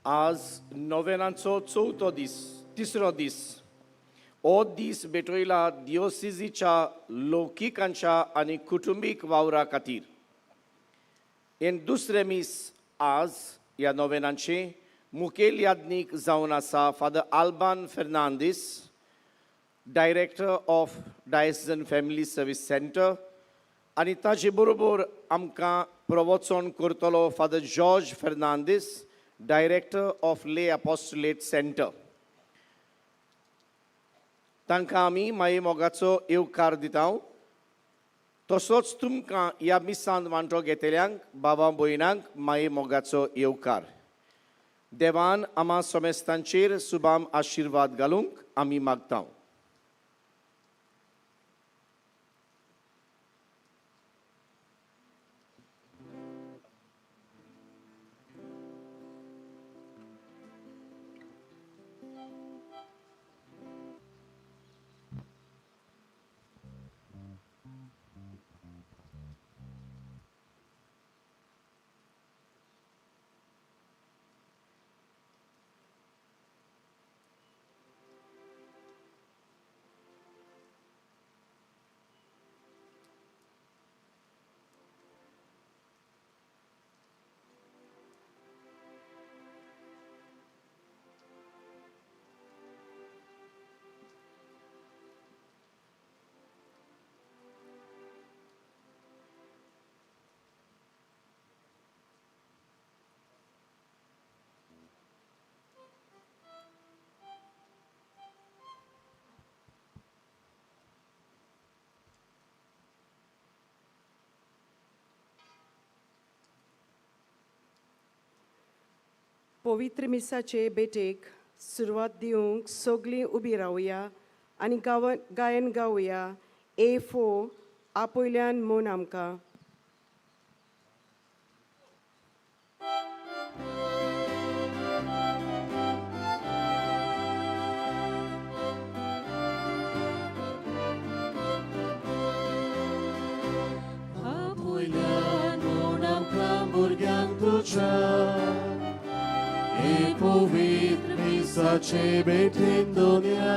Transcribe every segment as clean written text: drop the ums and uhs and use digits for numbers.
आज नोवेनाचो चवथो दीस, तिसरो दीस. हो दीस भेटयला दिओसिजीच्या लौकिकांच्या आनी कुटुंबीक वावरा खातीर. हें दुसरें मीस आज ह्या नोवेनाचें मुखेल याज्ञीक जावन आसा Father Alban Fernandes, Director of Diocesan Family Service Centre, आनी ताजे बरोबर आमकां प्रवचन करतलो Father George Fernandes, Director of Lay Apostolate Centre. तांकां आमी माये मोगाचो येवकार दिता. तसोच तुमकां ह्या मिसांत वांटो घेतल्यांक, बाबा भयणांक माये मोगाचो येवकार. देवान आमा समेस्तांचेर सुबाम आशिर्वाद घालूंक आमी मागता. पवित्र मिसाचे भेटेक सुरवात दिवंक सगळीं उबी रावया आनी गाव गायन गावया ए 4, आपयल्यान म्हूण आमकां. आपयल्यान म्हूण आमकां भुरग्यांक तुज्या हे पवित्र मिसाचे भेटेन दोनया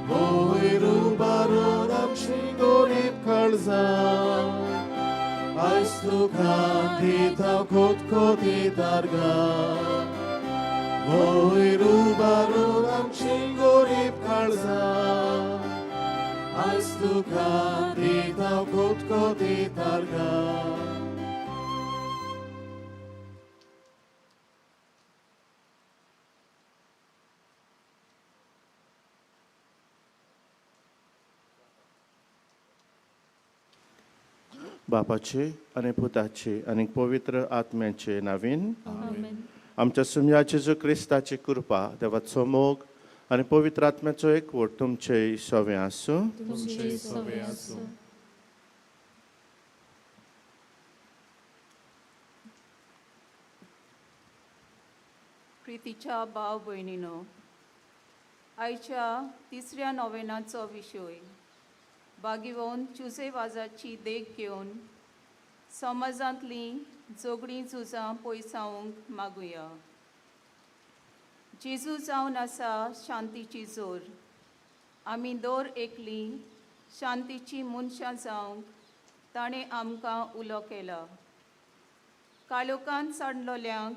वयर उबारून आमची गोरीब काळजां आयज तुका दिता कोतकोती दारगा. वयर उबारून आमची गोरीब काळजां आयज तुका दिता कोतकोती दारगा. बापाचे आनी पुताचे आनी पवित्र आत्म्याचे नांवान. आमच्या सुमया जेजू क्रिस्ताची कृपा, देवाचो मोग आनी पवित्र आत्म्याचो एकवट तुमचे सवे आसूं. तुमचे सवे आसूं. प्रितीच्या भाव भयणीनो, आयच्या तिसऱ्या नोवेनाचो विशय बागीवोन चुजे वाजाची देख घेवन समाजांतलीं झगडीं झुजां पयसावंक मागुया. जेजू जावन आसा शांतीची जोर. आमी दर एकली शांतीची मनशां जावंक ताणें आमकां उलो केला. काळोखांत सांडलोल्यांक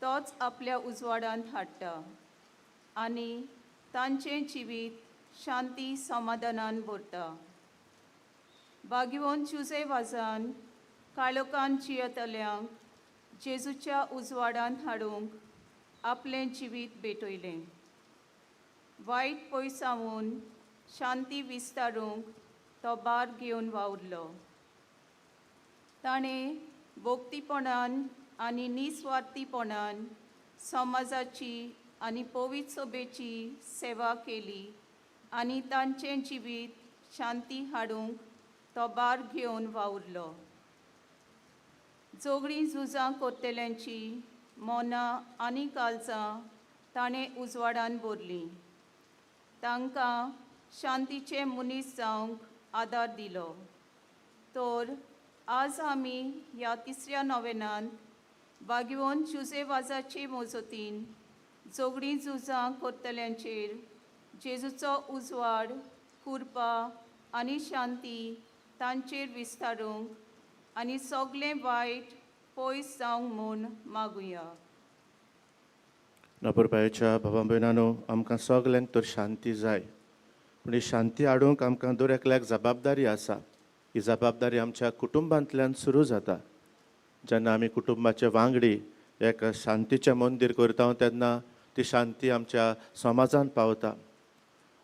तोच आपल्या उजवाडांत हाडटा आनी तांचें जिवीत शांती समाधानान भरता. बागीवन चुजे वाजान काळोखान जियेतल्यांक जेजूच्या उजवाडांत हाडूंक आपलें जिवीत भेटयलें. वायट पयसावून शांती विस्तारूंक तो बार घेवन वावुरलो. ताणें भोक्तीपणान आनी निस्वार्थीपणान समाजाची आनी पवित्र सभेची सेवा केली आनी तांचें जिवीत शांती हाडूंक तो बार घेवन वावुरलो. झगडीं झुजां करतल्यांची मनां आनी काळजां ताणें उजवाडान भरलीं. तांकां शांतीचे मनीस जावंक आदार दिलो. तर आज आमी ह्या तिसऱ्या नोवेनांत बागेवन जुजे वाजाचे मोजतीन झगडीं झुजां करतल्यांचेर जेजूचो उजवाड, कृपा आनी शांती तांचेर विस्तारूंक आनी सगलें वायट पयस जावंक म्हूण मागुया. नपुरपायेच्या भावा भयणानो, आमकां सगल्यांक तर शांती जाय, पूण ही शांती हाडूंक आमकां दर एकल्याक जबाबदारी आसा. ही जबाबदारी आमच्या कुटुंबांतल्यान सुरू जाता. जेन्ना आमी कुटुंबाचे वांगडी एक शांतीचें मंदीर करता तेन्ना ती शांती आमच्या समाजांत पावता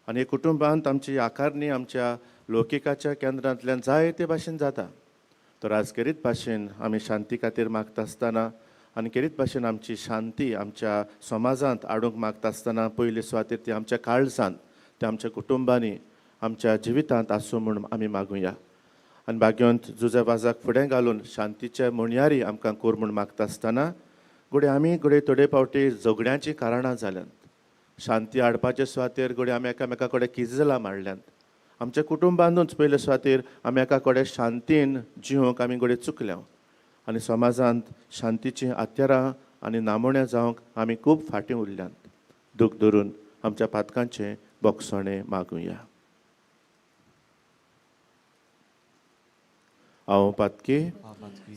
आनी कुटुंबांत आमची आकारणी आमच्या लौकिकाच्या केंद्रांतल्यान जायते भाशेन जाता. तर आज खेरीत भाशेन आमी शांती खातीर मागता आसतना आनी खेरीत भाशेन आमची शांती आमच्या समाजांत हाडूंक मागता आसतना पयली सुवातेर ती आमच्या काळजांत, ती आमच्या कुटुंबांनी, आमच्या जिवितांत आसूं म्हूण आमी मागुया. आनी भाग्यवंत जुजे वाजाक फुडें घालून शांतीचे म्हणयारी आमकां कोर म्हूण मागता आसतना घडये आमी घडये थोडे फावटी झगड्यांचीं कारणां जाल्यांत. शांती हाडपाचे सुवातेर घडये आमी एकामेका कडेन किजलां मांडल्यांत. आमच्या कुटुंबानूच पयले सुवातेर आमी एका कडेन शांतीन जिवंक आमी घडये चुकल्या आनी समाजांत शांतीचीं हत्यारां आनी नामोण्यां जावंक आमी खूब फाटीं उरल्यांत. दूख धरून आमच्या पातकांचें बोगसणें मागुया. हांव पातकी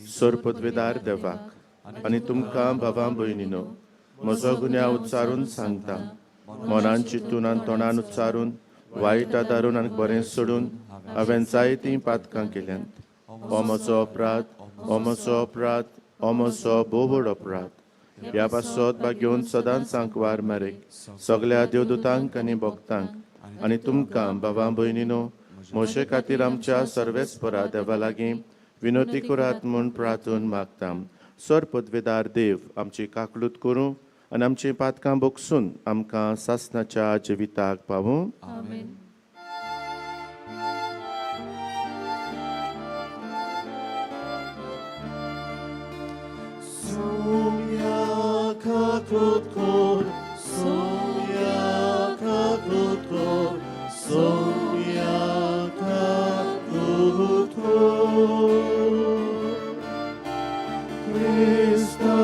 सोरपदवेदार देवाक आनी तुमकां भावां भयणीनो म्हजो गुन्यांव उच्चारून सांगता. मनान चिंतून आनी तोंडान उच्चारून, वायट आदारून आनी बरें सोडून हांवें जायतीं पातकां केल्यांत. हो म्हजो अपराध, हो म्हजो अपराध, हो म्हजो भोव व्हड अपराध. ह्या पासत भाग्योवन सदांच सांकवार मारेक सगल्या देवदूतांक आनी भक्तांक आनी तुमकां भावां भयणीनो म्हजे खातीर आमच्या सर्वेस्परा देवा लागीं विनोती करात म्हूण प्रार्थून मागता. सर पदवेदार देव आमची काकलूत करूं आनी आमचीं पातकां बोगसून आमकां सासणाच्या जिविताक पावूं. आमेन. Sumya kaklutkor, sumya kaklutkor, sumya kaklutkor. Krista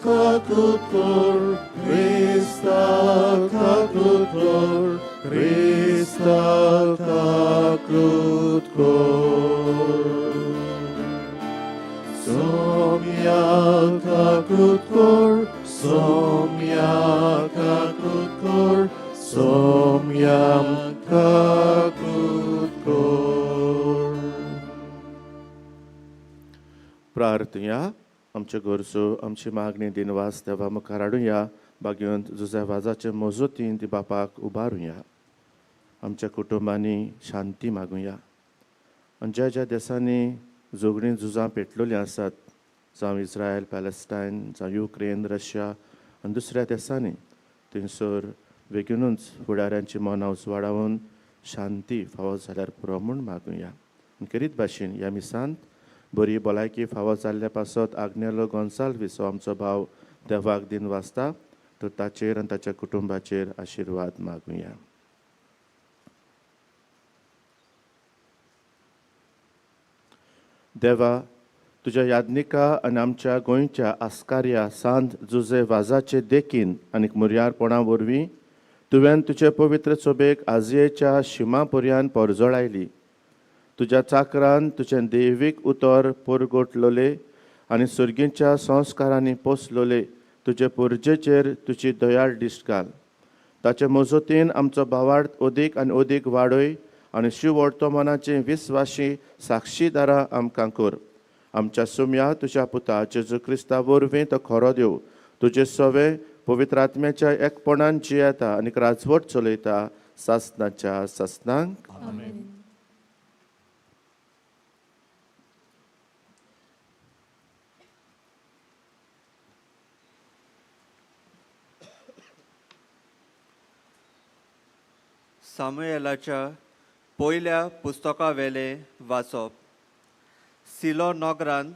kaklutkor, Krista kaklutkor, Krista kaklutkor. Somya kaklutkor, somya kaklutkor, somya kaklutkor. प्रार्थया. आमच्यो गरजो, आमची मागणी दिनवास देवा मुखार हाडुया. भाग्यवंत जुझे वाजाचे मजतीन ती बापाक उबारुया. आमच्या कुटुंबांनी शांती मागुया आनी ज्या ज्या देशांनी झगडीं झुजां पेटलेलीं आसात, जावं इस्रायल पॅलेस्टायन, जावं युक्रेन रशिया आनी दुसऱ्या देशांनी, थंयसर बेगीनूच फुडाऱ्यांची मनां उजवाडावन शांती फावो जाल्यार पुरो म्हूण मागुया. आनी खेरीत भाशेन ह्या मिसांत बरी भलायकी फावो जाल्ल्या पासत आग्नेलो गोन्साल्वीस हो आमचो भाव देवाक दिन वाचता, तर ताचेर आनी ताच्या कुटुंबाचेर आशिर्वाद मागुया. देवा, तुज्या यादनिका आनी आमच्या गोंयच्या आस्कार्या सांत जुजे वाजाचे देखीन आनी मुरयारपणा वरवीं तुवें तुजे पवित्र सोबेक आजयेच्या शिमा पर्यान परजळायली. तुज्या चाकरान तुजें दैवीक उतर परगटलोले आनी सर्गीच्या संस्कारांनी पोसलोले तुजे पुर्जेचेर तुजी दयाळ दिश्ट घाल. ताचे मजतीन आमचो भावार्थ अदीक आनी अदीक वाडय आनी शिववर्तमानाचे विस्वाशी साक्षीदारां आमकां कर. आमच्या सुम्या तुज्या पुता जेजू क्रिस्ता वरवीं तो खरो देव तुजे सवे पवित्र आत्म्याच्या एकपणान जियेता आनी राजवट चलयता सासनाच्या सासनांक. आमेन. सामुएलाच्या पयल्या पुस्तकावेलें वाचप. सिलो नगरांत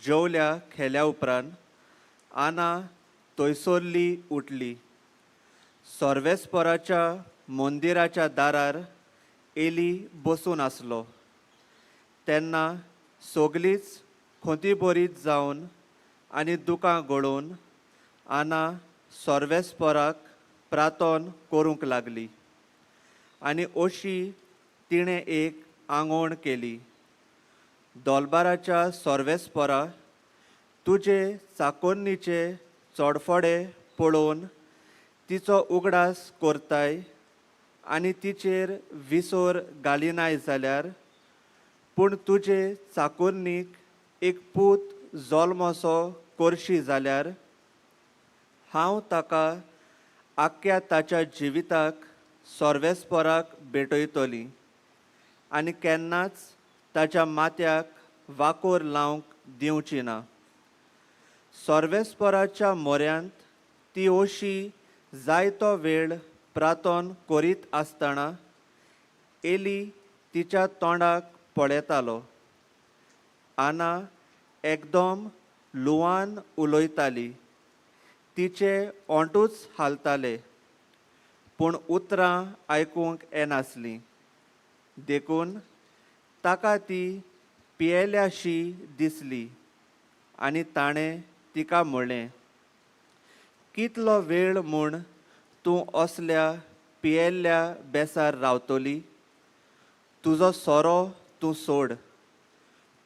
जेवल्या खेल्या उपरांत आना थंयसरली उठली. सर्वेस्पराच्या मंदिराच्या दारार एली बसून आसलो. तेन्ना सगलींच खोतीबरीत जावन आनी दुकां गळोवन आना सर्वेस्पराक प्रातोन करूंक लागली आनी अशी तिणें एक आंगवण केली. दोलबाराच्या सर्वेस्परा, तुजे चाकोन्नीचे चोडफोडे पळोवन तिचो उगडास करताय आनी तिचेर विसर घालिनाय जाल्यार, पूण तुजे चाकोन्नीक एक पूत जल्मसो करशी जाल्यार हांव ताका आख्ख्या ताच्या जिविताक सर्वेस्पराक भेटयतली आनी केन्नाच ताच्या माथ्याक वाकोर लावंक दिवची ना. सर्वेस्पराच्या मोऱ्यांत ती अशी जायतो वेळ प्रातोन करीत आसतना एली तिच्या तोंडाक पळयतालो. आना एकदम लुवान उलयताली, तिचे ओंठूच हालताले, पूण उतरां आयकूंक येनासलीं. देखून ताका ती पियेल्याशी दिसली आनी ताणें तिका म्हणलें, कितलो वेळ म्हूण तूं असल्या पियेल्ल्या बेसार रावतली? तुजो सोरो तूं सोड.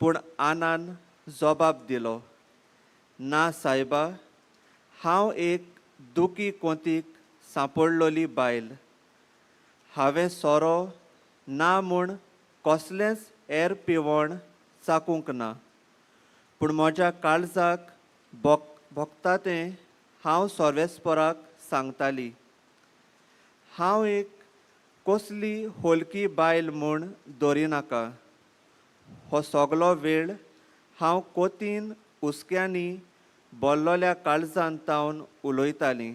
पूण आनान जबाब दिलो, ना सायबा, हांव एक दुखी कोंतीक सांपडलोली बायल. हांवें सोरो ना म्हूण कसलेंच हेर पिवण चाकूंक ना, पूण म्हज्या काळजाक भोगता तें हांव सर्वेस्पराक सांगताली. हांव एक कसली होलकी बायल म्हूण दवरिनाका. हो सगलो वेळ हांव कोतीन हुस्क्यांनी बोल्लोल्या काळजान तावन उलयताली.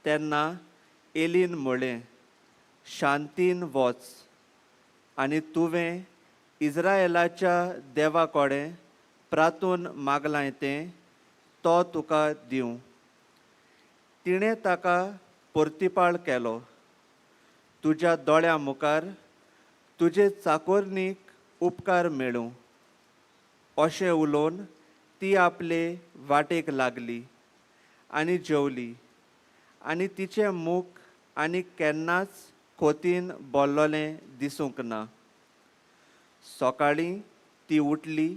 तेन्ना एलीन म्हळें, शांतीन वच आनी तुवें इज्रायलाच्या देवा कडेन प्रातून मागलां तें तो तुका दिवं. तिणें ताका परतिपाळ केलो, तुज्या दोळ्यां मुखार तुजे चाकोरनीक उपकार मेळूं. अशें उलोवन ती आपले वाटेक लागली आनी जेवली आनी तिचें मुख आनी केन्नाच खोतीन बोल्लोलें दिसूंक ना. सकाळीं ती उठली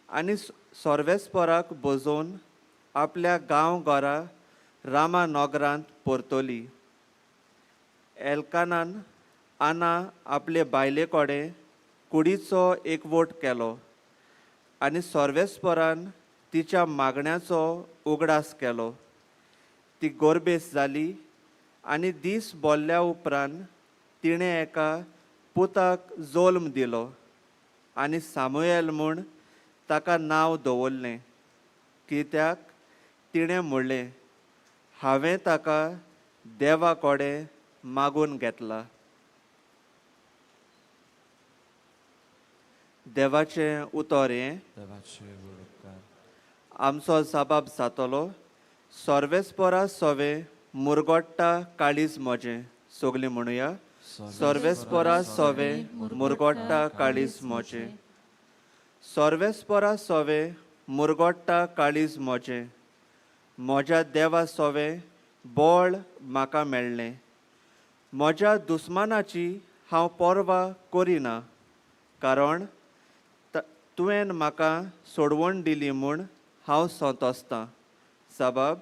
आनी सर्वेस्पराक बजोवन आपल्या गांव घरा रामा नगरांत परतली. एल्कानान आना आपले बायले कडेन कुडीचो एकवट केलो आनी सर्वेस्परान तिच्या मागण्याचो उगडास केलो. ती गोरबेस जाली आनी दीस बोल्ल्या उपरांत तिणें एका पुताक जल्म दिलो आनी सामुएल म्हूण ताका नांव दवरलें, कित्याक तिणें म्हणलें, हांवें ताका देवा कडेन मागून घेतला. देवाचें उतर हें. आमचो जबाब जातलो, सर्वेस्परा सोवे मुरगोट्टा काळीज म्हजें. सगलीं म्हणुया, सर्वेस्परा सोवे मुरगोट्टा काळीज म्हजें. सर्वेस्परा सोवे मुरगोट्टा काळीज म्हजें. म्हज्या देवा सोवे बळ म्हाका मेळ्ळें. म्हज्या दुस्मानाची हांव पर्वा करिना, कारण तुवें म्हाका सोडवण दिली म्हूण हांव संतोसतां. सबाब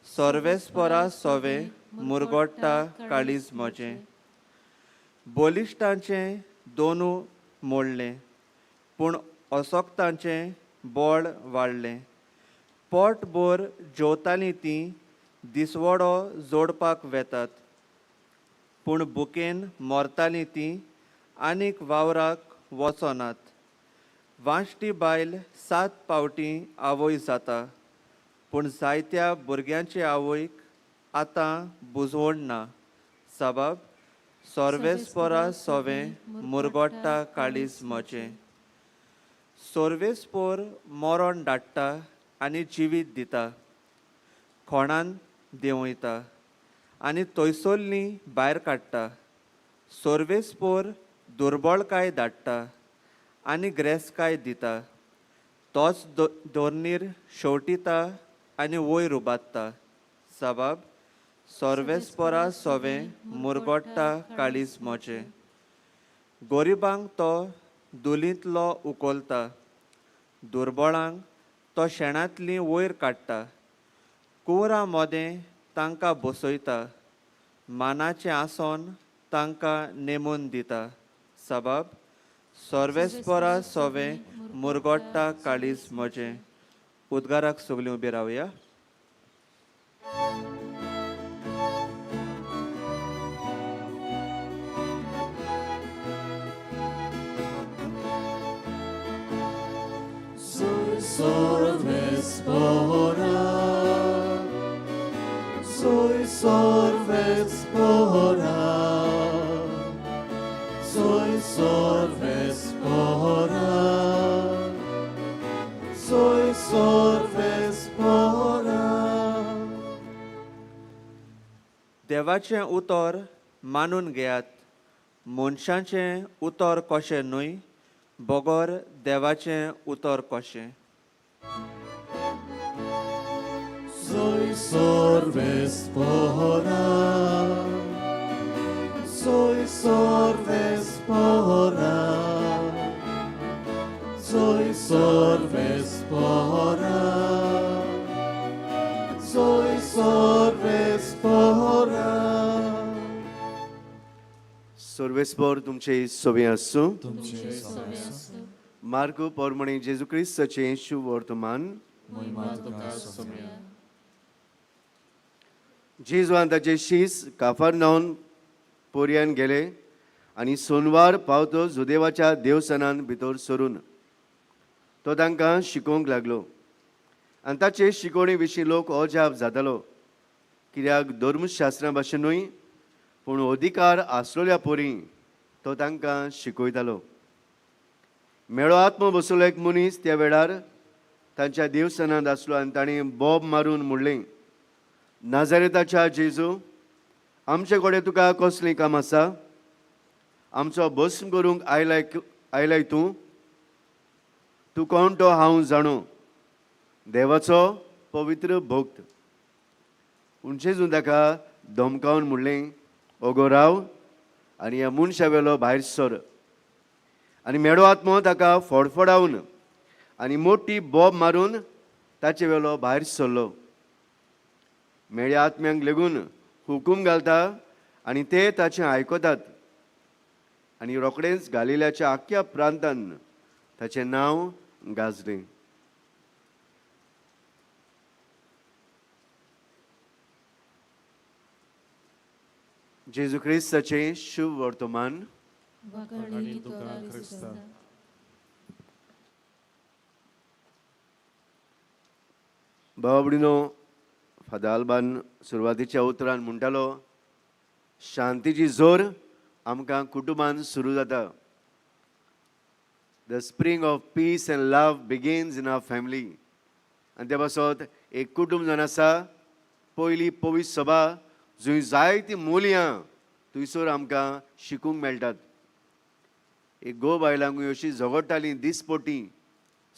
सर्वेस्परा सोवे मुरगोट्टा काळीज म्हजें. बलिश्टांचें दोनू मोडलें, पूण असक्तांचें बळ वाडलें. पोटभर जेवतालीं तीं दिसवडो जोडपाक वेतात, पूण भुकेन मरतालीं तीं आनीक वावराक वचनात. वांश्टी बायल 7 फावटीं आवय जाता, पूण जायत्या भुरग्यांचे आवयक आतां बुजवण ना. सबाब सर्वेस्परा सोवे मुरगोट्टा काळीज म्हजें. सर्वेस्पोर मरण धाडटा आनी जिवीत दिता, खोणान देंवयता आनी थंयसरलीं भायर काडटा. सर्वेस्पोर दुर्बळकाय धाडटा आनी ग्रेसकाय दिता. तोच दोर्नीर शेवटिता आनी वयर उबारता. सबाब सर्वेस्परा सोवें मुरगोट्टा काळीज मोजें. गोरिबांक तो दुलींतलो उखलता, दुर्बळांक तो शेणांतली वयर काडटा. कुंवरां मोदें तांकां बसयता, मानाचें आसोन तांकां नेमून दिता. सबाब सर्वेस्परा सोवें मुरगोट्टा काळीज म्हजें. उद्गाराक सगलीं उबी रावया. Soy sorves pora, soy sorves pora, soy sorves pora, soy sorves pora. देवाचें उतर मानून घेयात, मनशाचें उतर कशें न्हय, बगर देवाचें उतर कशें. Soy sorves pora, soy sorves pora, soy sorves pora, soy sorves pora. सर्वेस्पर तुमचे सोबे आसूं. मार्को पोरमणे जेजू क्रिस्ताचें शुभ वर्तमान. जेजू आनी ताचे शीस काफारनावन पोरयान गेले आनी सोनवार पावतो जुदेवाच्या देवसनान भितर सरून तो तांकां शिकोवंक लागलो. आनी ताचे शिकोवणे विशीं लोक अजाप जातालो, कित्याक धर्मशास्त्रा भाशेन न्हय पूण अधिकार आसलेल्या परी तो तांकां शिकयतालो. मेळो आत्मो बसलो एक मनीस त्या वेळार तांच्या देवसनांत आसलो आनी ताणें बोब मारून म्हणलें, नाजारेताच्या जेजू, आमचे कडेन तुका कसलें काम आसा? आमचो भस्म करूंक आयलाय आयलाय तूं? तूं कोण तो हांव जाणू, देवाचो पवित्र भक्त. पूण जेजून ताका धमकावन म्हणलें, ओगो राव आनी ह्या मनशा वेलो भायर सर. आनी मेडो आत्मो ताका फडफडावन आनी मोटी बोब मारून ताचे वेलो भायर सरलो. मेळ्या आत्म्यांक लेगून हुकूम घालता आनी ते ताचें आयकतात. आनी रोखडेंच गालिल्याच्या आख्ख्या प्रांतान ताचें नांव गाजलें. जेजू क्रिस्ताचें शुभ वर्तमान. वाखाणणी तुका क्रिस्ता. बाबडिनो, फादर आल्बान सुरवातीच्या उतरान म्हणटालो, शांतीची जोर आमकां कुटुंबान सुरू जाता. The spring of peace and love begins in our family. आनी ते पासत एक कुटुंब जावन आसा पयली पवित्र सभा, जंय जायतीं मुल्यां थंयसर आमकां शिकूंक मेळटात. एक घोव बायलांकूय अशी झगडटालीं दिसपटी,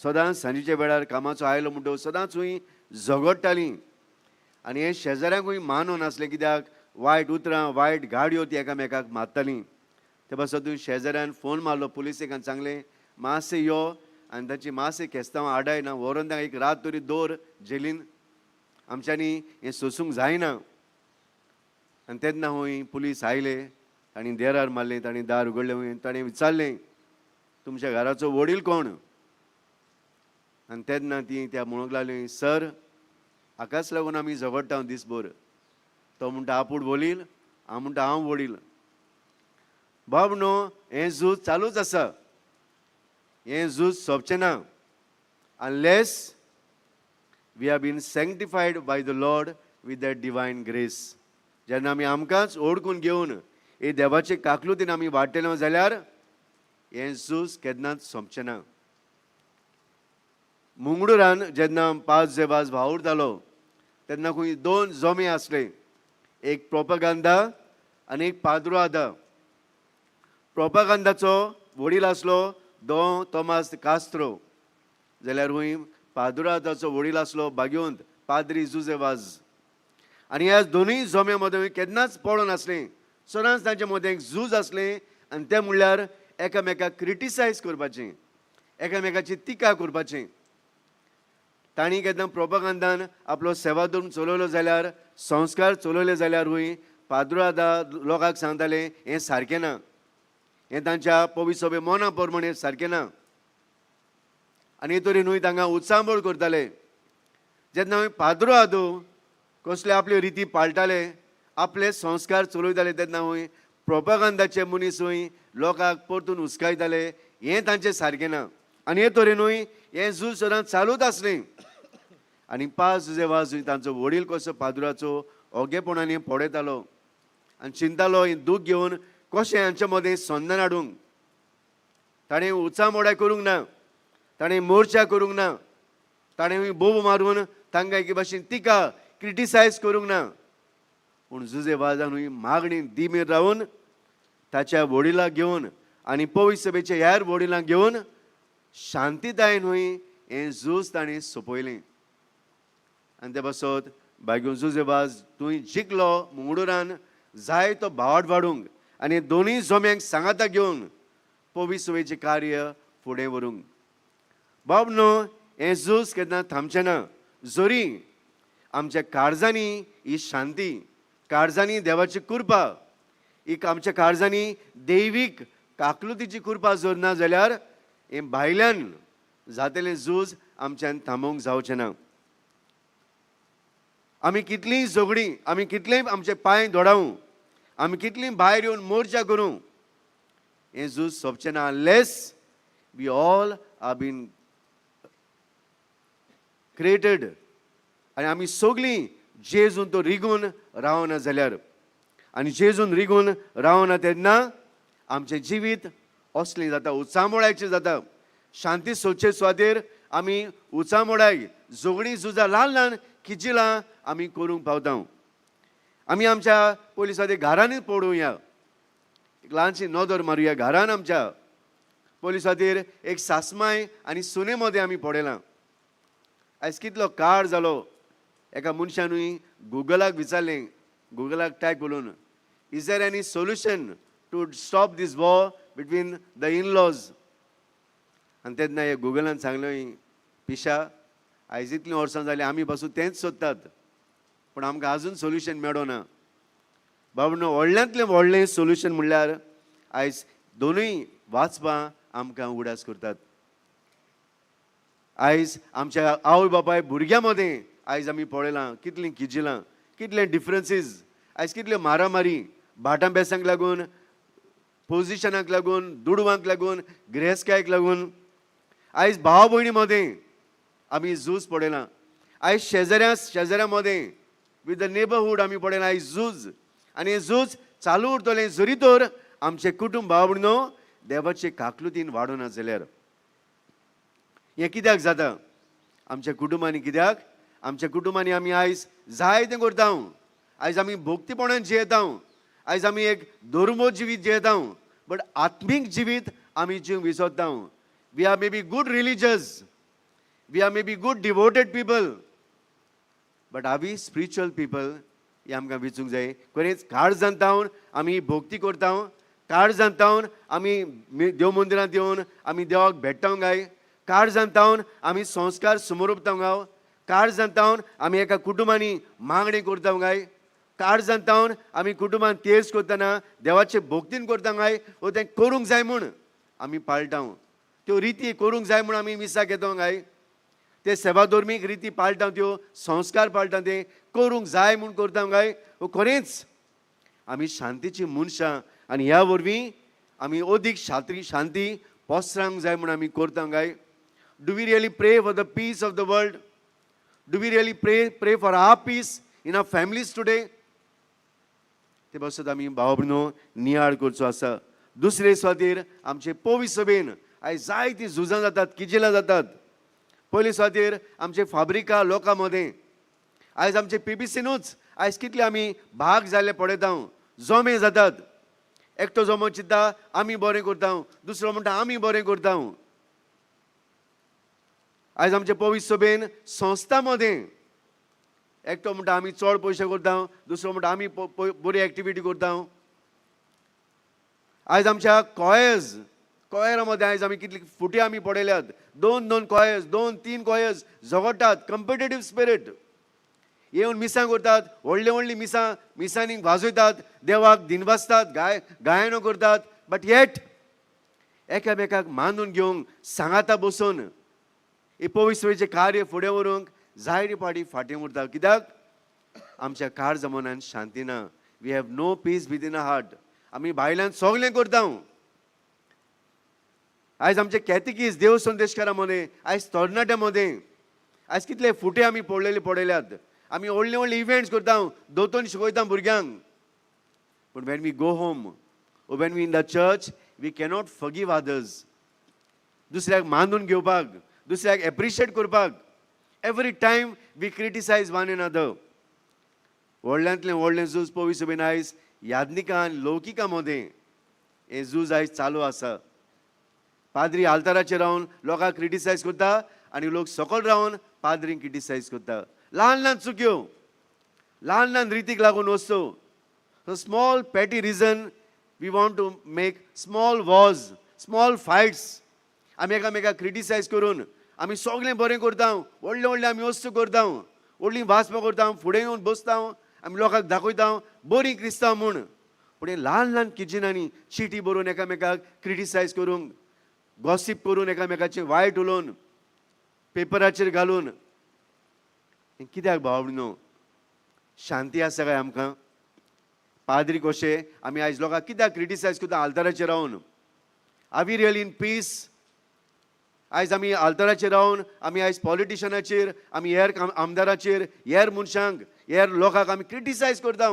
सदांच सांजेच्या वेळार कामाचो आयलो म्हणटकच सदांच खंय झगडटालीं. आनी हें शेजाऱ्यांकूय मानून नासलें, कित्याक वायट उतरां वायट गाडयो ती एकामेकाक मारतालीं. ते पासत शेजाऱ्यान फोन मारलो पुलिसेक आनी सांगलें, मातशें यो आनी ताची मातशें केस्तांव आडाय ना व्हरोन तांकां एक रात तरी दवर जेलीन, आमच्यांनी हें सोंसूंक जायना. आनी तेन्ना खंय पुलीस आयले, तांणी देरार मारलें, तांणी दार उगडलें. खंय ताणें विचारलें, तुमच्या घराचो वडील कोण? आनी तेन्ना ती त्या म्हणूंक लागली, सर, हाकाच लागून आमी झगडटा दिसभर. तो म्हणटा आपूण वडील, हांव म्हणटा हांव वडील. बाब न्हू, हें झूज चालूच आसा, हें झूज सोंपचें ना unless we have been sanctified by the Lord with that divine grace. जेन्ना आमी आमकांच ओडकून घेवन हे देवाचे काकलुतीन आमी वाडटले जाल्यार हें झूज केन्नाच सोंपचें ना. मुंगडुरान जेन्ना पांच जेवाज वावुरतालो तेन्ना खंय दोन जोमे आसले, एक प्रोपगांदा आनी एक पाद्रोआदा. प्रोपागांदाचो वडील आसलो दों तोमास कास्त्रो. जाल्यार हूंय पादुरादाचो वडील आसलो भाग्यवंत पाद्री जुजे वाज. आनी ह्या दोनूय जोम्या मदें केन्नाच पडोन नासलें, सदांच तांचे मदें एक झूज आसलें आनी तें म्हणल्यार एकामेकाक क्रिटिसायज करपाचें, एकामेकाची टिका करपाचें. तांणी केन्ना प्रोपगांदान आपलो सेवाधर्म चलयलो जाल्यार, संस्कार चलयले जाल्यारूय पाद्रुआदा लोकांक सांगताले हें सारकें ना, हें तांच्या पवित्र सभे मना प्रमाणे सारकें ना. आनी हे तरेन न्हय तांकां उचांबळ करताले. जेन्ना हांवें पाद्रो आदो कसले आपल्यो रिती पाळटाले, आपले संस्कार चलयताले, तेन्ना हूंय प्रोपगांदाचे मनीसूय लोकांक परतून हुस्कायताले हें तांचें सारकें ना. आनी हे तरेनूय हें झूज सदांच चालूच आसलें. आनी पांच जुजे वाजूय तांचो वडील कसो पाद्राचो ओगेपणांनी पळयतालो आनी चिंतालो हें दूख घेवन कशें हांचे मदें संदान हाडूंक. ताणें उचामोडाय करूंक ना, ताणें मोर्चा करूंक ना, ताणें बोब मारून तांकां एके भाशेन तिका क्रिटिसायज करूंक ना. पूण जुजे वाजानूय मागणी दिमीर रावन ताच्या वडिलाक घेवन आनी पवित्र सभेच्या ह्यार वडिलांक घेवन शांतितायेन न्हय हें झूज ताणें सोंपयलें. आनी ते पासत बायगून जुजे वाज तूं जिखलो मुंगडुरान जाय तो भावाट वाडूंक आनी दोनूय जोम्यांक सांगाता घेवन पवित्र सभेचें कार्य फुडें व्हरूंक. बाब न्हू हें झूज केन्ना थांबचें ना जरी आमच्या काळजांनी ही शांती, काळजांनी देवाची कृपा, एक आमच्या काळजांनी दैवीक काकलुतीची कृपा जर ना जाल्यार हें भायल्यान जातलें झूज आमच्यान थांबोवंक जावचें ना. आमी कितलींय झगडीं, आमी कितलेंय आमचे पांय दोडावूं, आमी कितलीं भायर येवन मोर्चा करूं, हें झूज सोंपचें ना unless we all are been created. आनी आमी सगळीं जेजून तो रिगून रावना जाल्यार, आनी जेजून रिगून रावना तेन्ना आमचें जिवीत असलें जाता, उचांबळायचें जाता. शांती सोदचे सुवातेर आमी उचांबळाय, झगडीं झुजां, ल्हान ल्हान किजिलां आमी करूंक पावता. आमी आमच्या पयलीं सुवातेर घरांनी पळोवया, एक ल्हानशी नदर मारुया घरान आमच्या. पयलीं सुवातेर एक सासमाय आनी सुने मदें आमी पळयलां. आयज कितलो काळ जालो एका मनशानूय गुगलाक विचारलें, गुगलाक टायप करून, is there any solution to stop this war between the in-laws? आनी तेन्ना हे गुगलान सांगलें, पिशा, आयज इतलीं वर्सां जालीं आमी पासून तेंच सोदतात, पूण आमकां आजून सोल्युशन मेळना. बाबा, व्हडल्यांतलें व्हडलें सोल्युशन म्हणल्यार आयज दोनूय वाचपां आमकां उगडास करतात. आयज आमच्या आवय बापाय भुरग्यां मदें आयज आमी पळयलां कितलीं किजिलां, कितले डिफरन्सीस, आयज कितल्यो मारामारी भाटां बेसांक लागून, पोजिशनाक लागून, दुडवांक लागून, गिरेस्तकायेक लागून. आयज भाव भयणी मदें आमी झूज पळयलां. आयज शेजाऱ्या शेजाऱ्या मदें विथ the neighbourhood आमी पळयलां आयज झूज. आनी हें झूज चालू उरतलें जरी तर आमचें कुटूंब भाव भयणो देवाचे काकलुतीन वाडोना जाल्यार. हें कित्याक जाता आमच्या कुटुंबांनी? कित्याक आमच्या कुटुंबांनी आमी आयज जाय तें करता, आयज आमी भक्तीपणान जियेता, आयज आमी एक धर्मो जिवीत जियेता, बट आत्मीक जिवीत आमी जीव विसरता. We are may be good religious, we are may be good devoted people, but are we spiritual people? हें आमकां विचूंक जाय. खरेंच काळजान जावन आमी भक्ती करता, काळजान जावन आमी देव मंदिरांत येवन आमी देवाक भेट्टा काय? काळजान जावन आमी संस्कार समोरपता गाव? काळजान जावन आमी एका कुटुंबांनी मागणी करता काय? काळजान जावन आमी कुटुंबान तेज करतना देवाचे भक्तीन करता काय? वो तें करूंक जाय म्हूण आमी पाळटा, त्यो रिती करूंक जाय म्हूण आमी मिसाक येता काय? ते सेवाधर्मीक रिती पाळटा, त्यो संस्कार पाळटा, ते करूंक जाय म्हूण करता काय? वो खरेंच आमी शांतीची मनशां आनी ह्या वरवीं आमी अदीक शांती शांती पसरांक जाय म्हूण आमी करता काय? Do we really pray for the peace of the world? Do we really pray for our peace in our families today? ते पासत आमी भाव भयणो नियाळ करचो आसा. दुसरे सुवातेर आमचे पवित्र सभेन आयज जायतीं झुजां जातात, किजिलां जातात. पयले सुवातेर आमचे फाब्रिका लोकां मदें, आयज आमचे पीपीसीनूच आयज कितले आमी भाग जाल्ले पळयता, जोमे जातात. एकटो जोमो चिंता आमी बरें करता, दुसरो म्हणटा आमी बरें करता. आयज आमचे पवित्र सभेन संस्था मदें एकटो म्हणटा आमी चड पयशे करता, दुसरो म्हणटा आमी बरी एक्टिविटी करता. आयज आमच्या कॉयर्स, कॉयरा मदें आयज आमी कितली फुटी आमी पडयल्यात. दोन दोन कॉयर्स, दोन तीन कॉयर्स झगडटात. कम्पिटेटीव स्पिरीट येवन मिसां करतात, व्हडलीं व्हडलीं मिसां, मिसांनी वाजयतात, देवाक दिनवासतात, गायनां करतात, बट येट एकामेकाक मानून घेवंक, सांगाता बसून हे पवित्र कार्य फुडें व्हरूंक जायते पाटी फाटीं उरता. कित्याक आमच्या काळजा मनान शांती ना. We have no peace within a heart. आमी भायल्यान सगळें करता. आयज आमचे कॅथिकीज, देव संदेशकारां मदें, आयज तरणाट्यां मदें आयज कितले फुटे आमी पडलेले पडयल्यात. आमी व्हडले व्हडले इव्हेंट्स करता, दोतोन शिकयता भुरग्यांक, पूण when we go home, when we in the church, we cannot forgive others. दुसऱ्याक मानून घेवपाक, दुसऱ्याक एप्रिशिएट करपाक, every time we criticize one another. व्हडल्यांतलें व्हडलें झूज पवित्र सभेन आयज याज्ञिका आनी लौकिका मदें हें झूज आयज चालू आसा. पाद्री आल्ताराचेर रावन लोकांक क्रिटिसायज करता आनी लोक सकयल रावन पाद्रींक क्रिटिसायज करता. ल्हान ल्हान चुक्यो, ल्हान ल्हान रितीक लागून वस्तू. So small petty reason we want to make small wars, small fights. आमी एकामेकाक क्रिटिसायज करून आमी सगळें बरें करता, व्हडलें व्हडलें आमी वस्तू करता, व्हडलीं वाचपां करता, फुडें येवन बसता, आमी लोकांक दाखयता बरीं क्रिस्तांव म्हूण. पूण हें ल्हान ल्हान किजिनांनी चिटी बरोवन एकामेकाक क्रिटिसायज करूंक, गॉसीप करून, एकामेकाचें वायट उलोवन पेपराचेर घालून, हें कित्याक भाव न्हू? शांती आसा काय आमकां? पाद्री कशे आमी आयज लोकांक कित्याक क्रिटिसायज करता आल्ताराचेर रावन? Are we really in peace? आयज आमी आल्ताराचेर रावन आमी आयज पॉलिटिशनाचेर, आमी हेर आमदाराचेर, हेर मनशांक, हेर लोकांक आमी क्रिटिसायज करता.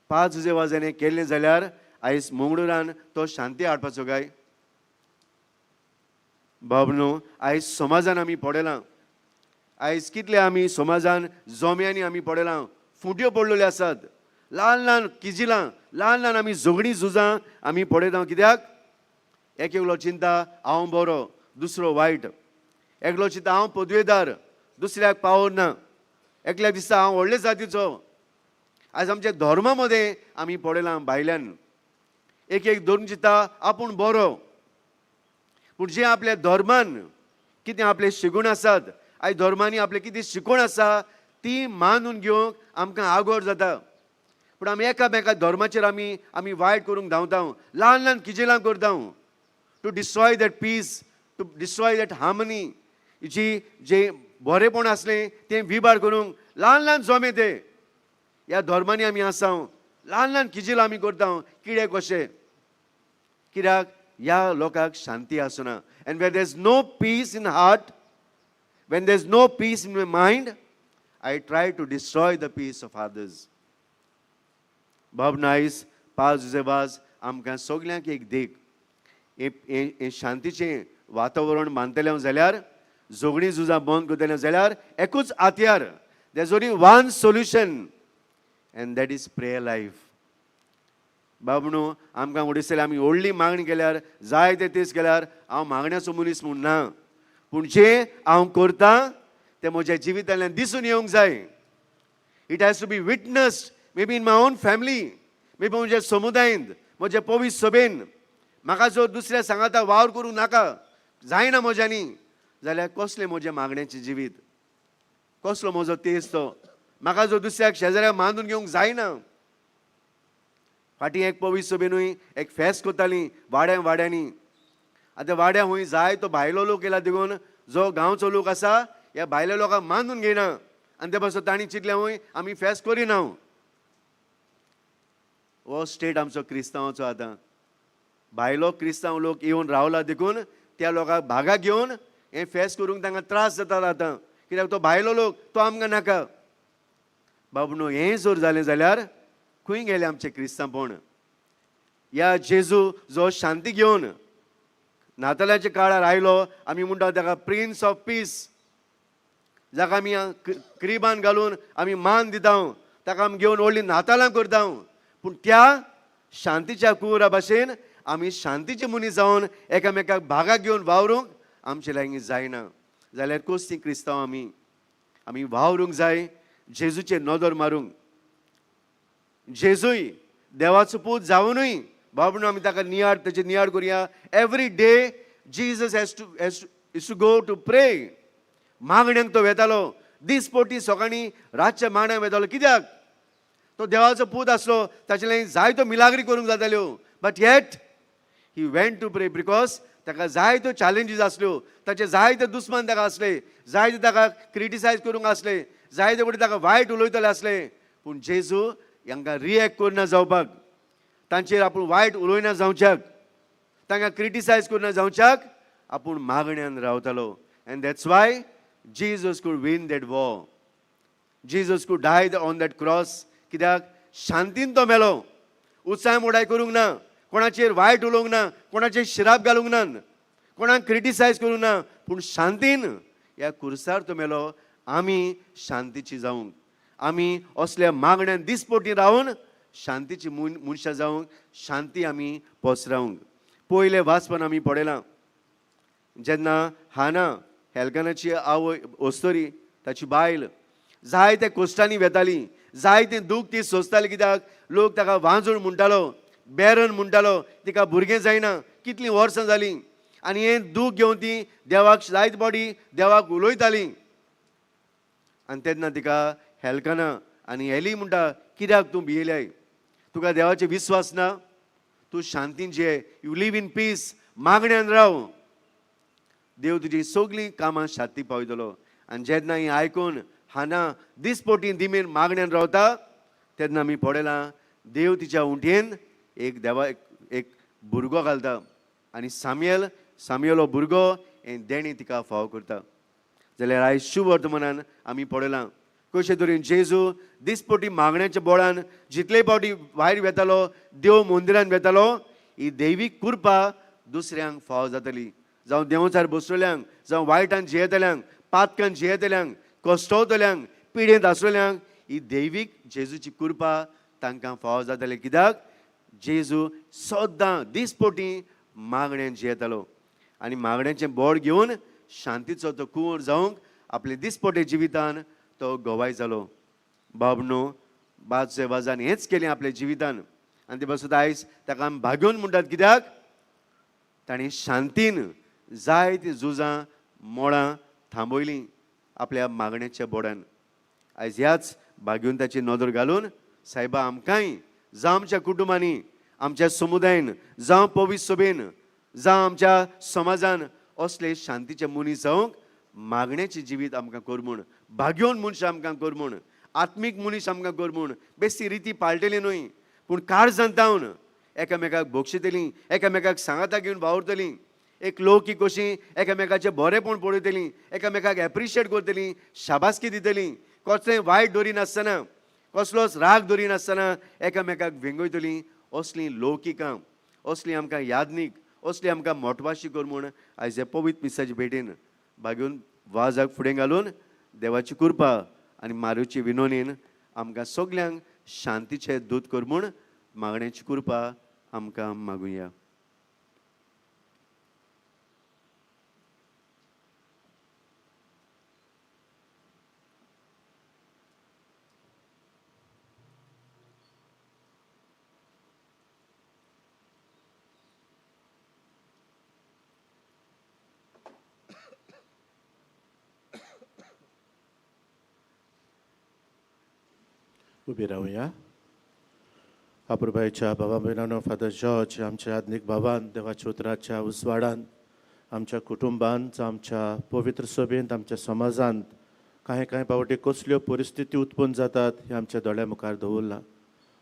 पांच जुजे वाजांनी केल्लें जाल्यार आयज मंगळुरान तो शांती हाडपाचो काय? बाब न्हू, आयज समाजान आमी पडयलां. आयज कितले आमी समाजान जोम्यांनी आमी पडयलां, फुट्यो पडलेल्यो आसात. ल्हान ल्हान किजिलां, ल्हान ल्हान आमी झगडीं झुजां आमी पळयता. कित्याक? एक एकलो चिंता हांव बरो, दुसरो वायट. एकलो चिंता हांव पदवेदार, दुसऱ्याक पावोर ना. एकल्याक दिसता हांव व्हडले जातीचो. आयज आमच्या धर्मा मदें आमी पळयलां, भायल्यान एक एक धर्म चिंता आपूण बरो, पूण जे आपल्या धर्मान कितें आपले शिगूण आसात, आयज धर्मांनी आपलें कितें शिकवण आसा ती मानून घेवंक आमकां आगोर जाता. पूण आमी एकामेका धर्माचेर आमी वायट करूंक धांवता, ल्हान ल्हान किजिलां करता to destroy that peace, to destroy that harmony. जी जे बरेपण आसलें तें विबाड करूंक ल्हान ल्हान जोमे ते ह्या धर्मांनी आमी आसा. ल्हान ल्हान किजिलां आमी करता किडे कशे. कित्याक ह्या लोकांक शांती आसना. And when there is no peace in heart, when there is no peace in my mind, I try to destroy the peace of others. बाब, आयज पाज जुजेबाज आमकां सगल्यांक एक देख. हें शांतीचें वातावरण मानतलें जाल्यार, झगडीं झुजां बंद करतलें जाल्यार एकूच हातयार. There is only one solution and that is prayer life. बाबणो, आमकां उडयसले आमी व्हडली मागणी केल्यार, जाय ते तेच केल्यार, हांव मागण्याचो मनीस म्हूण ना, पूण जें हांव करतां तें म्हज्या जिवितांतल्यान दिसून येवंक जाय. It has to be witnessed, maybe in my own family, maybe म्हज्या समुदायेंत, म्हज्या पवित्र सभेन. म्हाका जर दुसऱ्या सांगाता वावर करूंक नाका, जायना म्हज्यांनी जाल्यार कसलें म्हजें मागण्याचें जिवीत? कसलो म्हजो तेज तो? म्हाका जर दुसऱ्याक, शेजाऱ्याक मानून घेवंक जायना. फाटीं एक पवित्र सभेनूय एक फेस्त करताली वाड्या वाड्यांनी. आतां वाड्या हुंय जाय तो भायलो लोक येयला देखून जो गांवचो लोक आसा ह्या भायल्या लोकांक मानून घेयना आनी ते पासून तांणी चिंतलें हुंय आमी फेस्त करिना. हो स्टेट आमचो क्रिस्तांवाचो. आतां भायलो क्रिस्तांव लोक येवन रावला देखून त्या लोकांक भागा घेवन हें फेस्त करूंक तांकां त्रास जातात आतां. कित्याक? तो भायलो लोक, तो आमकां नाका. बाबू न्हू, हें जर जालें जाल्यार खंय गेलें आमचें क्रिस्तांवपण? ह्या जेजू जो शांती घेवन नातालाच्या काळार आयलो, आमी म्हणटा ताका प्रिन्स ऑफ पीस, जाका आमी क्रिबान घालून आमी मान दिता, ताका आमी घेवन व्हडलीं नातालां करता, पूण त्या शांतीच्या कुंवरा भाशेन आमी शांतीचे मनीस जावन एकामेकाक भागाक घेवन वावरूंक आमचे लागीं जायना जाल्यार कसलीं क्रिस्तांव आमी आमी वावरूंक जाय जेजूचेर नदर मारूंक. जेजूय देवाचो पूत जावनूय बाबणो आमी ताका नियाळ ताचेर नियाळ करुया. Every day Jesus has to has is to go to pray. मागण्यांक तो वेतालो दीसपोटी सकाळीं रातच्या मागण्यांक वेतालो. कित्याक? तो देवाचो पूत आसलो, ताचे लागीं जायत्यो मिलाग्री करूंक जाताल्यो, but yet he went to pray because ताका जायत्यो चॅलेंजीस आसल्यो, ताचे जायते दुस्मान ताका आसले, जायते ताका क्रिटिसायज करूंक आसले, जायते कडेन ताका वायट उलयतले आसले. पूण जेजू हांकां रिएक्ट करना जावपाक, तांचेर आपूण वायट उलयना जावच्याक, तांकां क्रिटिसायज करना जावच्याक आपूण मागण्यान रावतालो. And that's why Jesus could win that war. Jesus could die on that cross. कित्याक? शांतीन तो मेलो, उत्साह मोडाय करूंक ना, कोणाचेर वायट उलोवंक ना, कोणाचेर शिराप घालूंक ना, कोणाक क्रिटिसायज करूंक ना, पूण शांतीन ह्या कुर्सार तो मेलो. आमी शांतीची जावंक, आमी असल्या मागण्यान दिसपोटी रावन शांतीची मनशां जावंक, शांती आमी पसरावंक. पयलें वाचपान आमी पळयलां जेन्ना हाना हेल्कानाची आवय अस्तोरी ताची बायल जायते कोश्टांनी वेताली, जायतें दूख ती सोंसताली. कित्याक? लोक ताका वांजूळ म्हणटालो, बॅरन म्हणटालो, तिका भुरगें जायना, कितलीं वर्सां जालीं. आनी हें दूख घेवन ती देवाक जायत बॉडी देवाक उलयताली. आनी तेन्ना तिका हेल्काना आनी हेली म्हणटा, कित्याक तूं भियेल्याय? तुका देवाचेर विस्वास ना? तूं शांतीन जिये, you live in peace, मागण्यान राव, देव तुजी सगळीं कामां शांती पावयतलो. आनी जेन्ना हें आयकून हाना दिसपोटी दिमेन मागण्यान रावता तेन्ना आमी पळयलां देव तिच्या उंटयेन एक देवा एक भुरगो घालता आनी सामियल सामियल हो भुरगो हें देणें तिका फावो करता. जाल्यार आयज शुभवर्तमानान आमी पळयलां कशे तरेन जेजू दिसपोटी मागण्याच्या बोळान जितले फावटी भायर वेतालो, देव मंदिरान वेतालो, ही दैवीक कृपा दुसऱ्यांक फावो जातली. जावं देंवचार बसलेल्यांक, जावं वायटान जियेतल्यांक, पातकान जियेतल्यांक, कश्टवतल्यांक, पिडेंत आसलेल्यांक ही दैवीक जेजूची कृपा तांकां फावो जातली. कित्याक? जेजू सद्दां दिसपोटी मागण्यान जियेतालो आनी मागण्याचें बोड घेवन शांतीचो तो कुंवर जावंक आपले दिसपोटे जिवितान तो गवाय जालो. बाबनो बाजचे वाजान हेंच केलें आपल्या जिवितान. आनी ते पासून आयज ताका आमी भाग्योन म्हणटात. कित्याक? ताणें शांतीन जायतीं झुजां मोळां थांबयलीं आपल्या मागण्याच्या बोडान. आयज ह्याच भाग्योन ताची नदर घालून सायबा आमकांय जावं आमच्या कुटुंबांनी, आमच्या समुदायन, जावं पवित्र सभेन, जावं आमच्या समाजान असले शांतीचे मनीस जावंक मागण्याचें जिवीत आमकां कर म्हूण, भाग्योन मनशां आमकां कर म्हूण, आत्मीक मनीस आमकां कर म्हूण. बेश्टी रिती पाळटली न्हय, पूण काळजान जावन एकामेकाक बक्षितलीं, एकामेकाक सांगाता घेवन वावुरतलीं, एक लौकीक कशी एकामेकाचें बरेंपण पळयतलीं, एकामेकाक एप्रिशिएट करतलीं, शाबासकी दितलीं, कसलें वायट दवरिनासतना, कसलोच राग दवरिनासतना एकामेकाक वेंगयतलीं. असलीं लौकिकां, असलीं आमकां यादनीक, असली आमकां मोटवाशी कर म्हूण आयज हे पवित्र मिसाचे भेटेन भागून वाजाक फुडें घालून देवाची कृपा आनी मारूची विनोनीन आमकां सगल्यांक शांतीचें दूत कर म्हूण मागण्याची कृपा आमकां मागुया. उबी रावया. अपुरबायेच्या बाबा भयणानो, फादर जॉर्ज आमच्या आधुनीक भावान देवाच्या उतराच्या उजवाडान आमच्या कुटुंबांत, आमच्या पवित्र सभेंत, आमच्या समाजांत कांय कांय पावटी कसल्यो परिस्थिती उत्पन्न जातात हें आमच्या दोळ्या मुखार दवरलां.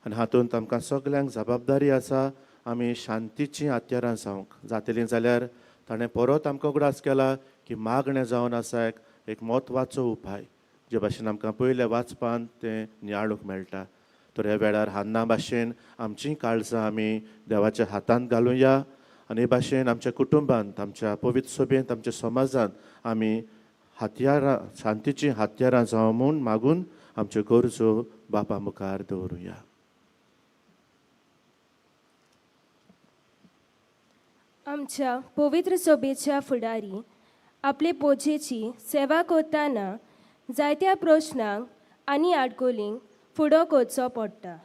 आनी हातूंत आमकां सगल्यांक जबाबदारी आसा आमी शांतीचीं हत्यारां जावंक जातलीं. जाल्यार ताणें परत आमकां उगडास केला की मागणें जावन आसा एक म्हत्वाचो उपाय, जे भाशेन आमकां पयल्या वाचपान तें नियाळूंक मेळटा. तर ह्या वेळार हान्ना भाशेन आमचीं काळजां आमी देवाच्या हातांत घालुया आनी हे भाशेन आमच्या कुटुंबांत, आमच्या पवित्र सभेंत, आमच्या समाजांत आमी हत्यारां, शांतीचीं हत्यारां जावं म्हूण मागून आमच्यो गरजो बापा मुखार दवरुया. आमच्या पवित्र सभेच्या फुडारी आपले पोजेची सेवा करतना जायत्या प्रश्नांक आनी आडकोलींक फुडो करचो पडटा.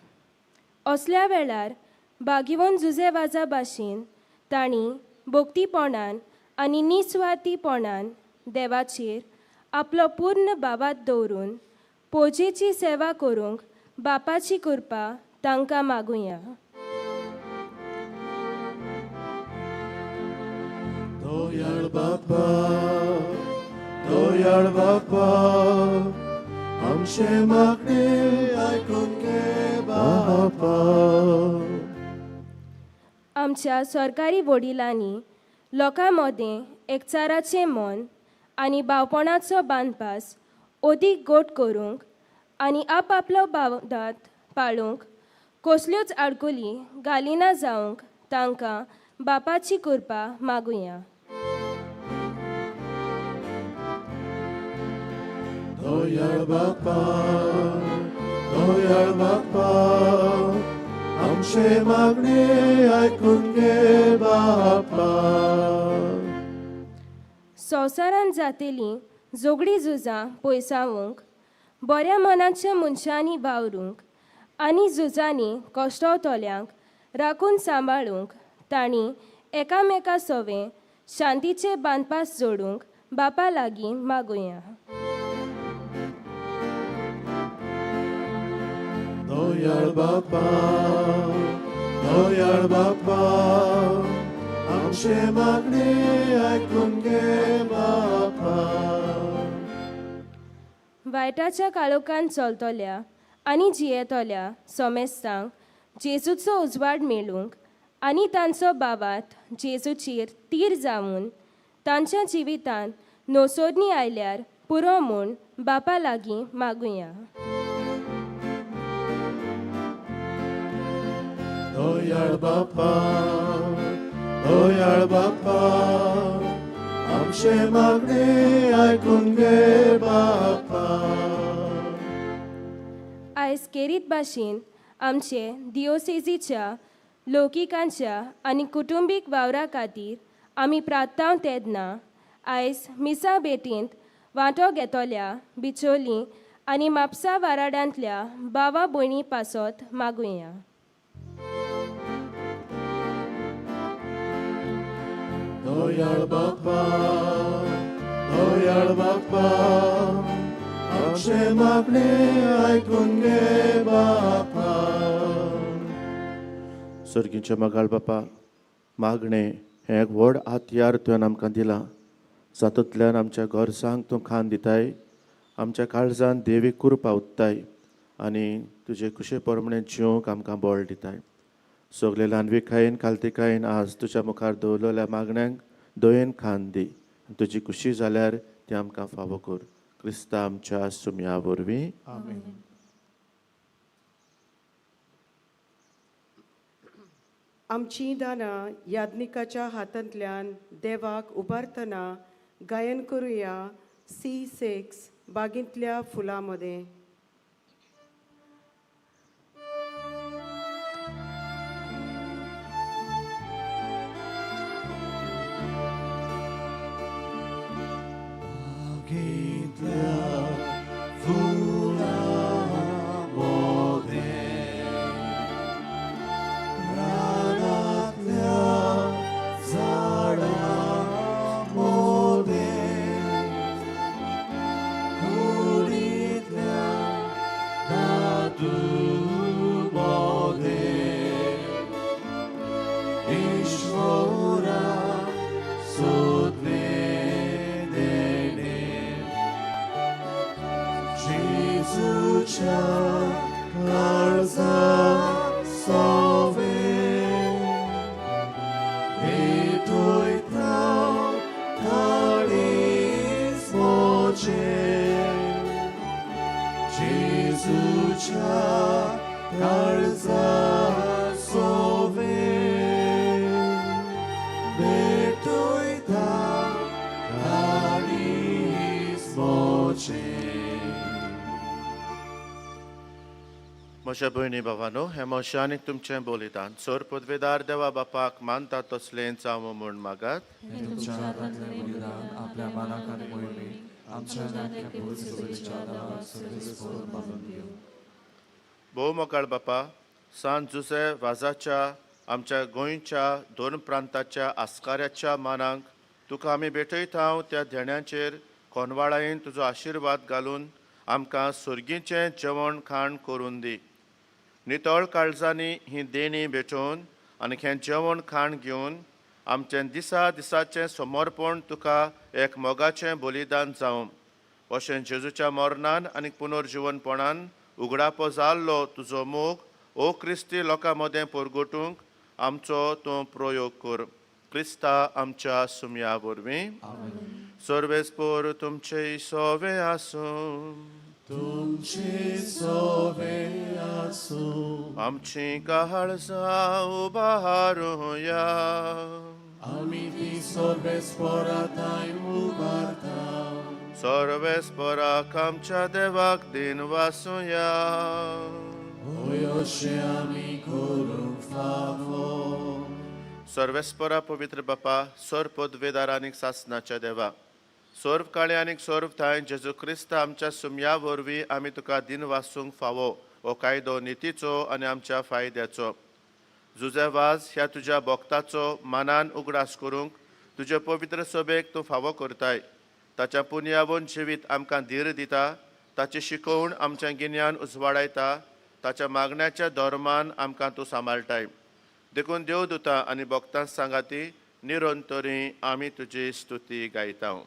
असल्या वेळार बागिवन जुजे वाजा भाशेन तांणी भक्तीपणान आनी निस्वार्थीपणान देवाचेर आपलो पूर्ण भावात दवरून पोजेची सेवा करूंक बापाची कृपा तांकां मागुया. दयाळ बापा, दयाळ बापा, आमचे मागणे आयकून घे बापा. आमच्या सरकारी वडिलांनी लोकां मदें एकचाराचें मन आनी भावपणाचो बांदपास अदीक गोट करूंक आनी आपआपलो भावदात पाळूंक कसल्योच आडकुली घालिना जावंक तांकां बापाची कृपा मागुया. दयाळ बापा, दयाळ बापा, आमचे मागणे आयकून घे बापा. संवसारांत जातेलीं झगडीं झुजां पयसावंक बऱ्या मनाच्या मनशांनी वावरूंक आनी झुजांनी कश्टवतल्यांक राखून सांबाळूंक तांणी एकामेका सवें शांतीचे बांदपास जोडूंक बापा लागीं मागुया. दयाळ बापा, दयाळ बापा, आमचे मागणे आयकून घे बापा. वायटाच्या काळोखान चलतल्या आनी जियेतल्या सोमेस्तांक जेजूचो उजवाड मेळूंक आनी तांचो बाबात जेजूचेर तीर जावन तांच्या जिवितांत नोसोदणी आयल्यार पुरो म्हूण बापा लागीं मागुया. दयाळ बापा, दयाळ बापा, आमचे मागणे आयकून घे बापा. आयज केरीत भाशेन आमचे दिओसेजीच्या लौकिकांच्या आनी कुटुंबीक वावरा खातीर आमी प्रार्थना तेन्ना आयज मिसा भेटींत वांटो घेतल्या बिचोली आनी म्हापसा वाराडांतल्या भावा भयणी पासत मागुया. दयाळ बापा, दयाळ बापा, आमचे मागणे आयकून घे बापा. सर्गींचे मगाळ बापा, मागणें हें एक व्हड हत्यार तुवें आमकां दिलां, जातूंतल्यान आमच्या गरजांक तूं खान दिताय, आमच्या काळजान देवी कृपा उत्ताय आनी तुजे खुशे प्रमाणे जिवंक आमकां बळ दिताय. सगळे ल्हानविकायेन खालतिकायेन आज तुज्या मुखार दवरलेल्या मागण्यांक दयेन खान दी, तुजी खुशी जाल्यार ती आमकां फावो कर. क्रिस्ता आमच्या सुमया वरवीं. आमचीं दानां याज्ञिकाच्या हातांतल्यान देवाक उबारतना गायन करुया C6 बागेंतल्या फुलां मदें. म्हज्या भयणी भावानो, हें म्हजें आनी तुमचें बलिदान सर पदवेदार देवा बापाक मानता तसलें जावं म्हूण मागात. हें तुमच्या हातांतलें बलिदान आपल्या मानाक आनी मोहिमेक आमच्या आनी पवित्र सभेच्या नांवाक सर्वेस्पर मानून घेवं. भोव मोगाळ बापा, सांत जुसे वाजाच्या आमच्या गोंयच्या दोन प्रांताच्या आस्काऱ्याच्या मानाक तुका आमी भेटयता. त्या धेण्याचेर कोनवाळायेन तुजो आशिर्वाद घालून आमकां सुर्गीचें जेवण खाण करून दी. नितळ काळजांनी ही देणी भेटोवन आनी हें जेवण खाण घेवन आमचें दिसा दिसाचें समर्पण तुका एक मोगाचें बलिदान जावं. अशें जेजूच्या मरणान आनी पुनर्जिवनपणान उगडापो जाल्लो तुजो मोग ओ क्रिस्ती लोकां मदें परगटूंक आमचो तूं प्रयोग कर. क्रिस्ता आमच्या सुमया वरवीं. सर्वेस्पोर तुमचे सोवे आसूं. तुमचे सोवे आसूं. आमची काळजां उबारुया. आमी ती सर्वेस्परा थंय उबारता. सर्वेस्पराक आमच्या देवाक दिन वासुया. होय, अशें आमी करूंक फावो. सर्वेस्परा पवित्र बापा, सर्व पदवेदार आनीक सासनाच्या देवा, सर्व काळे आनीक सर्व थांय जेजू क्रिस्त आमच्या सुमया वरवीं आमी तुका दिन वासूंक फावो हो कायदो नितीचो आनी आमच्या फायद्याचो. जुजे वाज ह्या तुज्या भक्ताचो मानान उगडास करूंक तुजे पवित्र सभेक तूं फावो करताय. ताच्या पुनयावन जिवीत आमकां धीर दिता, ताची शिकोवण आमचें गिन्यान उजवाडायता, ताच्या मागण्याच्या धर्मान आमकां तूं सांबाळटाय. देखून देव दुता आनी भक्तां सांगाती निरंतरी आमी तुजी स्तुती गायता.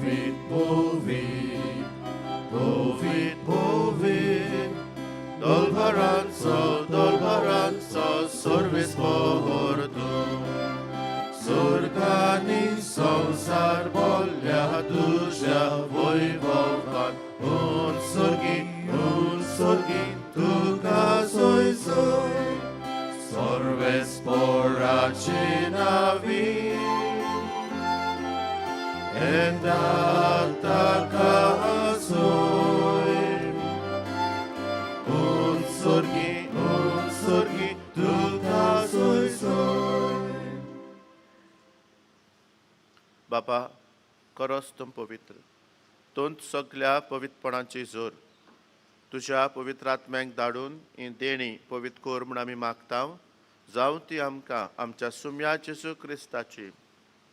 Povit, povit, povit, povit, Dolbaranzo, dolbaranzo, servis portu. Surgani संसार बोल्ल्या तुज्या वैभवान un sorgi, un sorgi, तुका सोय सोय. सर्वेस्पराचे नावी येता ताका सोय. Un sorgi, un sorgi, तुका सोय सोय. बापा, खरोच तूं पवित्र, तूं सगल्या पवित्रपणाची जोर. तुज्या पवित्र आत्म्याक धाडून ही देणी पवित्र कर म्हूण आमी मागता. जावं ती आमकां आमच्या सुम्या जेजू क्रिस्ताची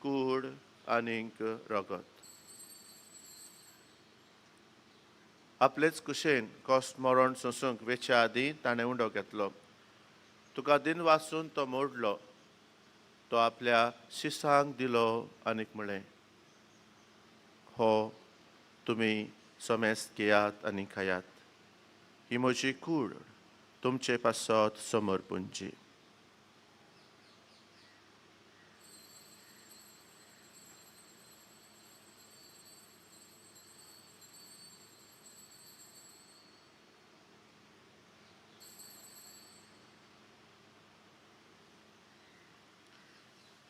कूड आनीक रगत. आपलेच कुशेन कोस्ट मरण सोंसूंक वेच्या आदीं ताणें उंडो घेतलो. तुका दिन वासून तो मोडलो, तो आपल्या शिसांक दिलो आनीक म्हळें, हो तुमी समेस्त घेयात आनी खायात. ही म्हजी कूड तुमचे पासत समर्पूंची.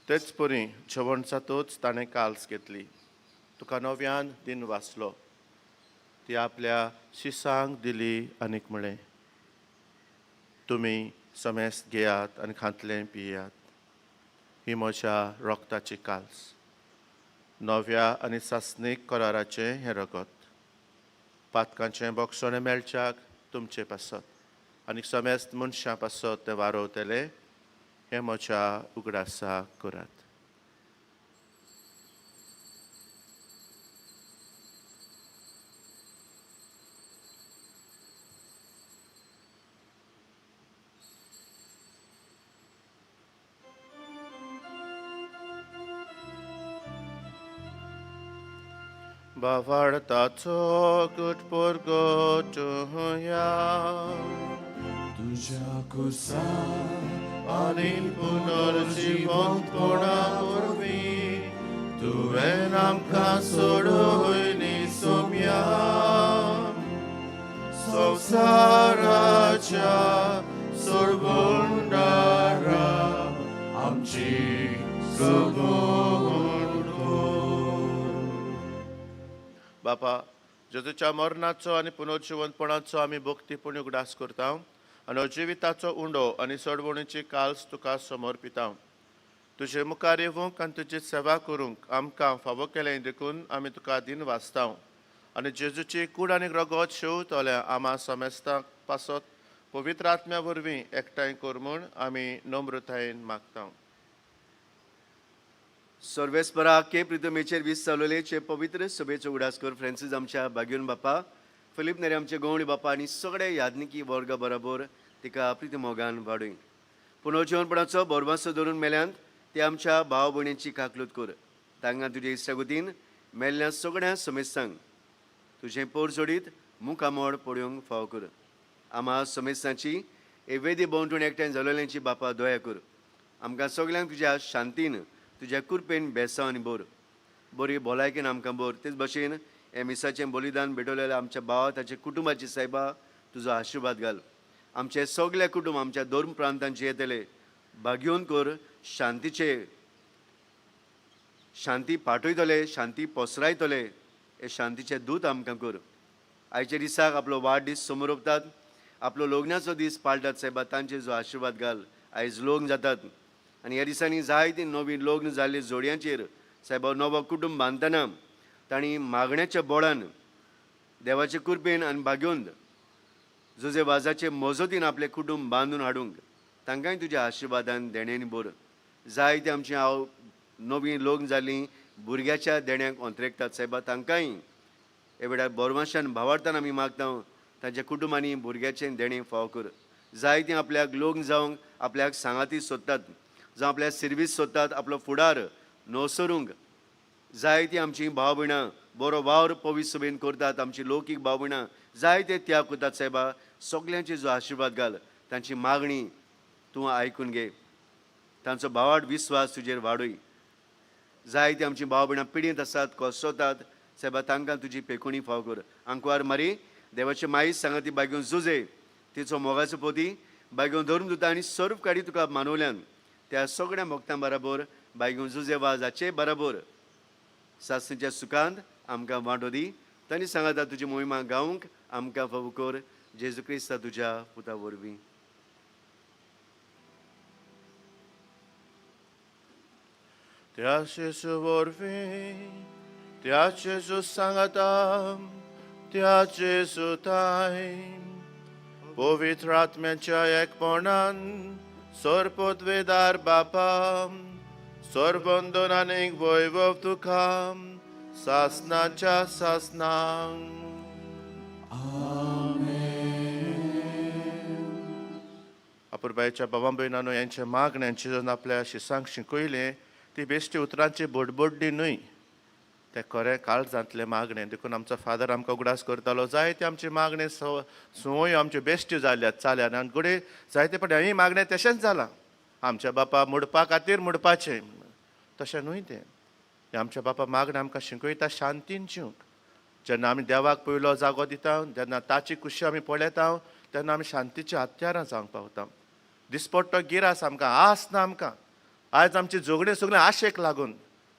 तेच परी जेवण जातूच ताणें काल्स घेतली, तुका नव्यान दिन वाचलो, ती आपल्या शिसांक दिली आनीक म्हळें, तुमी समेस्त घेयात आनी खातलें पियात. ही म्हज्या रक्ताची काल्स, नव्या आनी सासणीक कराराचें हें रगत. पातकांचें बोगसणें मेळच्याक तुमचे पासत आनी समेस्त मनशां पासत तें वारोवतलें. हें म्हज्या उगडासा करात. बावाडताचो गुटपोरगोटुया तुज्या कुसा आनी पुनर्जिवंतपणा वरवीं तुवें आमकां सोडयली सोम्या. संवसाराच्या सोडवणदारा आमची सगूण कर. बापा, जेजूच्या मरणाचो आनी पुनर्जिवंतपणाचो आमी भक्तीपूर्ण उगडास करता आनी जिविताचो उंडो आनी सोडवणीची काल्स तुका समर्पिता. तुजे मुखार येवंक आनी तुजी सेवा करूंक आमकां फावो केलें देखून आमी तुका दिन वाचता आनी जेजूची कूड आनी रगत शेवतल्या आमा समेस्तांक पासत पवित्र आत्म्या वरवीं एकठांय कर म्हूण आमी नम्रतायेन मागता. सर्वेस्परा के प्रितमेचेर वीस चालवलेचे पवित्र सभेचो उगडास कर फ्रांसीस आमच्या बाग्यून बापा, फिलीप नेरी आमचे गवळी बापा आनी सगळे याज्ञिकी वर्गा बरोबर तिका प्रिती मोगान वाडय. पुनर्जीवनपणाचो बोरवासो धरून मेल्यांत ते आमच्या भाव भयणींची काकलूत कर. तांकां तुजे इश्टागतीन मेल्ल्या सगळ्या समेस्तांक तुजें पोर जोडीत मुखामोड पळोवंक फावो कर. आमा समेस्तांची हे वेदी भोंवतणी एकठांय जालोल्यांची बापा दया कर. आमकां सगल्यांक तुज्या शांतीन तुज्या कृपेन बेसांव आनी बोर बरी भलायकेन आमकां बोर. तेच भशेन हे मिसाचें बलिदान भेटवलेल्या आमच्या भावा ताच्या कुटुंबाची सायबा तुजो आशिर्वाद घाल. आमचे सगळे कुटुंब आमच्या दोन प्रांतांचे येतले भाग्योवन कर. शांतीचे शांती पाठयतले, शांती पसरायतले, हे शांतीचे दूत आमकां कर. आयच्या दिसाक आपलो वाडदीस समरोपतात, आपलो लग्नाचो दीस पाळटात सायबा तांचेर जो आशिर्वाद घाल. आयज लग्न जातात आनी ह्या दिसांनी जायती नवी लग्न जाल्ली जोडयांचेर सायबा नवो कुटुंब बांदतना तांणी मागण्याच्या बोळान देवाचे कृपेन आनी भाग्योन जुजे वाजाचे मजतीन आपलें कुटुंब बांदून हाडूंक तांकांय तुज्या आशिर्वादान देण्यांनी बोर. जायते आमची हांव नवीं लग्न जालीं भुरग्याच्या देण्याक अंतरेकतात सायबा तांकांय हे वेळार बोरमाशान भावार्थान आमी मागता तांच्या कुटुंबांनी भुरग्याचें देणें फावो कर. जायतीं आपल्याक लग्न जावंक आपल्याक सांगाती सोदतात, जावं आपल्याक सिर्वीस सोदतात, आपलो फुडार नवसरूंक. जायतीं आमचीं भाव भयणां बरो वावर पवित्र सभेन करतात, आमची लौकीक भाव भयणां जायते त्याग करतात सायबा सगल्यांचे जो आशिर्वाद घाल. तांची मागणी तूं आयकून घे, तांचो भावाट विस्वास तुजेर वाडय. जायतीं आमचीं भाव भयणां पिडींत आसात, कोसतात सायबा तांकां तुजी पेकोणी फाव कर. आंकवार मारी देवाचे माई सांगा ती बागेवन जुजे तिचो मोगाचो पोती बागेवन धरून दिता आनी सर्व काडी तुका मानवल्यान त्या सगळ्या भक्तां बराबर बायगून जुजे वाजाचे बराबर सासणीच्या सुखांत आमकां वांटो दी. तांणी सांगाता तुजी मोहिमा गावंक आमकां फावो कर जेजू क्रिस्ता तुज्या पुता वरवीं. त्या जेजू वरवीं, त्या जेजू सांगाता, त्या जेजू ताय पवित्र आत्म्याच्या एकपणान सरपदवेदार बापा सरबंदन आनीक वैभव तुका सासनाच्या सासनांक. अपुरबायच्या बाबा भयणानो, यांच्या मागण्यांची जर आपल्या शिसांक शिकयलें ती बेश्टी उतरांची बडबडणी न्हय, तें खरें काळजांतलें मागणें. देखून आमचो फादर आमकां उगडास करतालो जायते आमची मागणें संवयो आमच्यो बेश्ट्यो जाल्यात चाल्यात आनी घडये जायते फावटी हेंय मागणें तशेंच जालां. आमच्या बापा मोडपा खातीर मोडपाचें तशें न्हय तें. आमच्या बापा मागणें आमकां शिकयता शांतीन जिवंक. जेन्ना आमी देवाक पयलो जागो दिता, जेन्ना ताची खुशी आमी पळयता, तेन्ना आमी शांतीची हत्यारां जावंक पावता. दिसपट्टो गिरास आमकां आस ना आमकां. आयज आमची झगडीं सगळीं आशेक लागून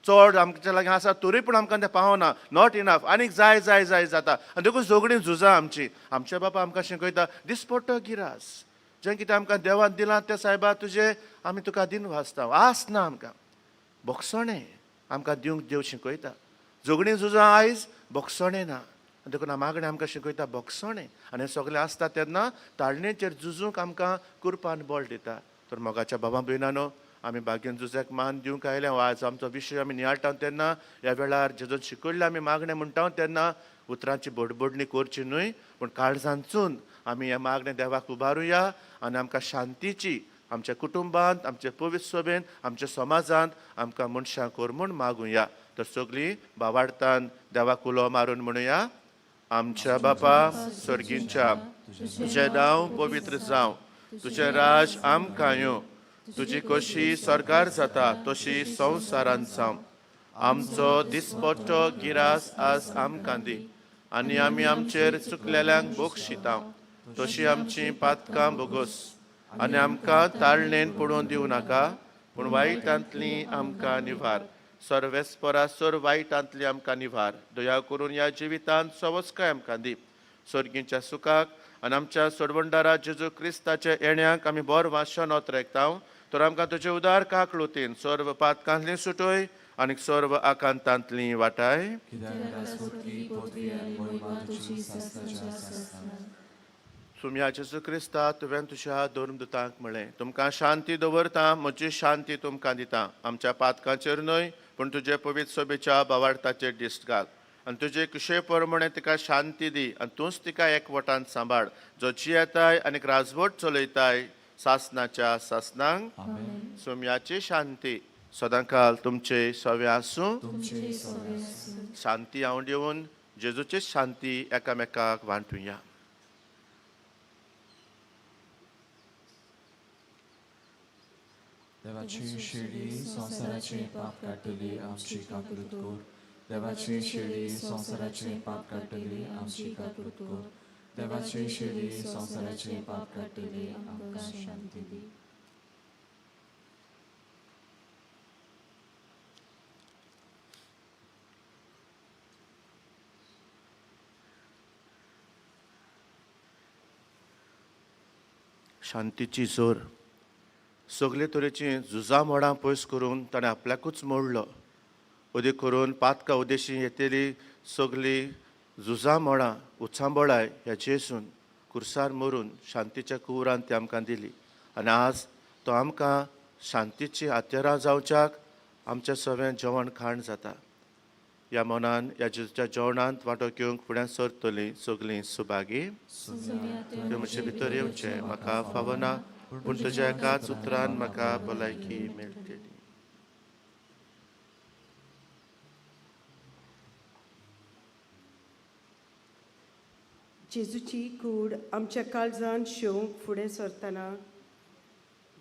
चड आमच्या लागीं आसा तरी पूण आमकां तें पावना, not enough, आनीक जाय जाय जाय जाता आनी देखून झगडीं झुजां आमची. आमच्या बापा आमकां शिकयता दिसपट्टो गिरास जें कितें आमकां देवान दिलां तें सायबा तुजें आमी तुका दिन वाचता. आस ना आमकां, भोगसणें आमकां दिवंक देव शिकयता. झगडीं झुजां आयज भोगसणें ना, देखून मागणें आमकां शिकयता भोगसणें. आनी हें सगळें आसता तेन्ना ताळणेचेर झुजूंक आमकां कुरपान बळ दिता. तर मोगाच्या बाबा भयणानो, आमी भाग्यान जुज्याक मान दिवंक आयल्या. आज आमचो विशय आमी नियाळटा तेन्ना ह्या वेळार जेजून शिकयल्लें आमी मागणें म्हणटा तेन्ना उतरांची बडबडणी करची न्हय, पूण काळजांतसून आमी हें मागणें देवाक उबारुया आनी आमकां शांतीची आमच्या कुटुंबांत, आमच्या पवित्र सभेंत, आमच्या समाजांत आमकां मनशां कर म्हूण मागुया. तर सगळीं भावार्थान देवाक उलो मारून म्हणुया, आमच्या बापा सर्गींच्या, तुजें नांव पवित्र जावं, तुजें राज आमकां येवं, तुजी कशी सरकार जाता तशी संवसारांत जावं. आमचो दिसपट्टो गिरास आज आमकां दी आनी आमी आमचेर चुकलेल्यांक बक्षिता तशी आमची पातकां भोगोस आनी आमकां ताळणेन पडोवन दिवं नाका, पूण वायटांतली आमकां निवार. सर्वेस्परा सर वायटांतली आमकां निवार. दया करून ह्या जिवितांत सवस्काय आमकां दी. सर्गींच्या सुखाक आनी आमच्या सोडवणदारा जेजू क्रिस्ताच्या येण्याक आमी बोर वाशन ओतरेकता. तर आमकां तुजे उदार काकळुतीन सर्व पातकांतली सुटय आनी सर्व आकांतांतली वाटाय. कित्याक राजवटकी पदवी आनी मोहिमा तुजी सासणाच्या सासणाक. सुम्या जेजू क्रिस्ता, तुवें तुज्या धर्मदुतांक म्हळें, तुमकां शांती दवरता, म्हजी शांती तुमकां दिता. आमच्या पातकांचेर न्हय पूण तुजे पवित्र सभेच्या बावार्थाचेर दिश्ट घाल आनी तुजे कुशे प्रमाणे तिका शांती दी आनी तूंच तिका एकवटान सांबाळ, जो जियेताय आनी राजवट चलयताय सासनाच्या सासनांक. आमेन. सुम्याची शांती सदांकाल तुमचे सवे आसूं. तुमचे सवे आसूं. शांती हांव दिवन जेजूची शांती एकामेकाक वांटुया. देवाची शिडी संवसाराचे पाप काडटली, आमची काकूत कर. देवाची शिडी संवसाराचे पाप काडटली, आमची काकूत कर. देवाची शिडी संवसाराचे पाप काडटली, आमकां शांती दी. शांतीची जोर सगळे तरेची झुजां मोडां पयस करून ताणें आपल्याकूच मोडलो. उदी करून पातका उदेशी येतली सगळीं झुजां मोडां उचांबळाय ह्या जेसून कुर्सार मरून शांतीच्या कुवरान ती आमकां दिली. आनी आज तो आमकां शांतीची हत्यारां जावच्याक आमच्या सगळें जेवण खाण जाता. ह्या मनान ह्या जेजूच्या जेवणांत वांटो घेवंक फुडें सरतलीं सगळीं सुभागी. तुवें म्हजे भितर येवचें म्हाका फावना, पूण तुज्या एकाच उतरान म्हाका भलायकी मेळटली. जेजूची कूड आमच्या काळजान शेवंक फुडें सरतना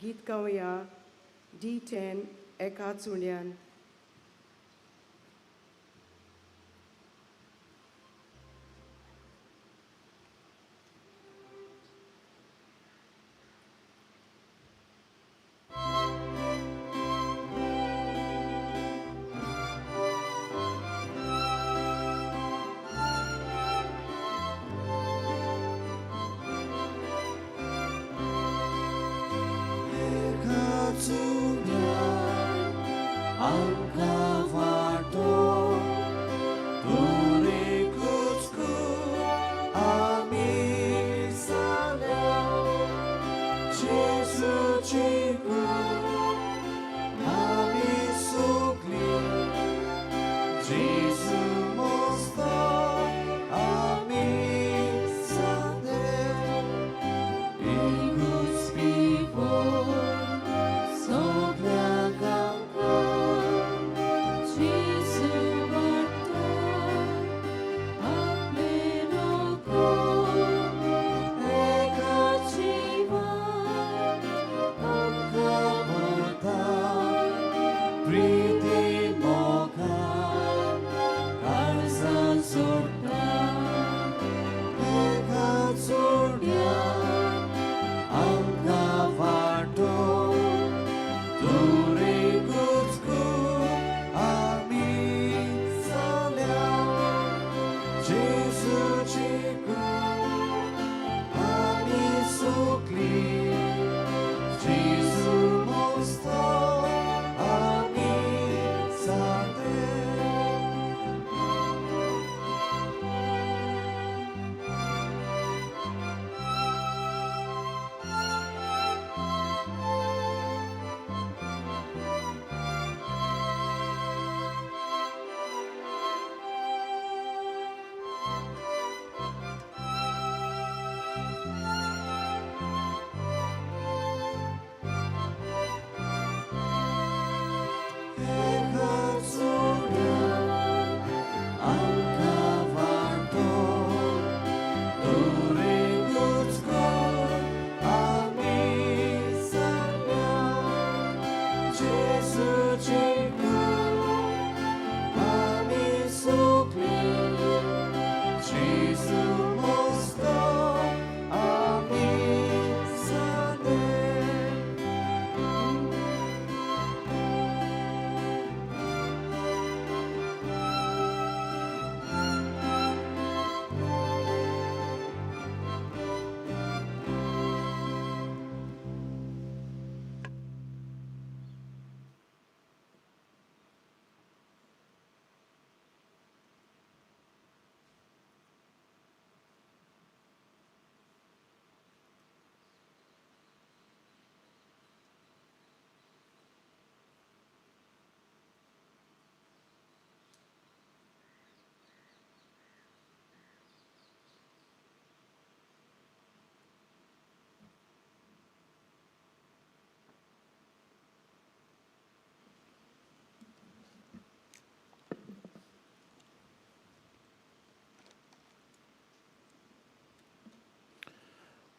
गीत गावया D10 एकाच उण्यान. आमकां वाटो तूं एकूच कूड आमी जाल्या. जेजूची कूड आमी सगळीं, जेजू मोस्ता आमी जाले. एकूच पिवोन सगळ्यांक आमकां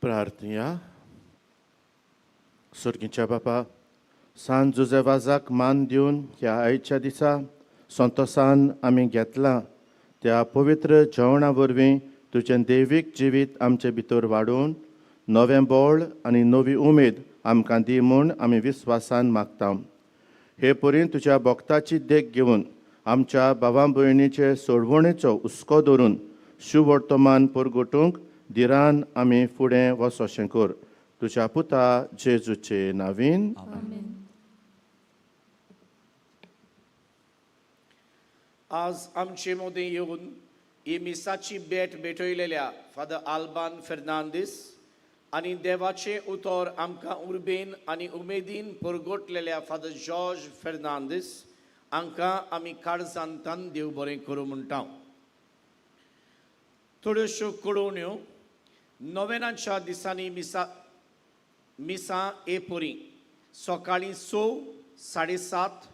प्रार्थया. सर्गीच्या बापा, सान जुजेवाजाक मान दिवन ह्या आयच्या दिसा संतोसान आमी घेतलां त्या पवित्र जेवणा वरवीं तुजें दैवीक जिवीत आमचे भितर वाडोवन नवें बळ आनी नवी उमेद आमकां दी म्हूण आमी विस्वासान मागता. हे परीन तुज्या भक्ताची देख घेवन आमच्या भावा भयणीचे सोडवणेचो हुस्को धरून शुवर्तमान परगटूंक धिरान आमी फुडें वचोशें कर, तुज्या पुता जेजूचे नावीन. आज आमचे मदें येवन ही मिसाची भेट भेटयलेल्या फादर आल्बान फेर्नांदीस आनी देवाचें उतर आमकां उर्बेन आनी उमेदीन परगटलेल्या फादर जॉर्ज फेर्नांदीस हांकां आमी काळजांतान देव बरें करूं म्हणटा. थोड्योश्यो कळोवण्यो. नोवेनाच्या दिसांनी मिसां ए पोरी: सकाळीं 6, 7:30,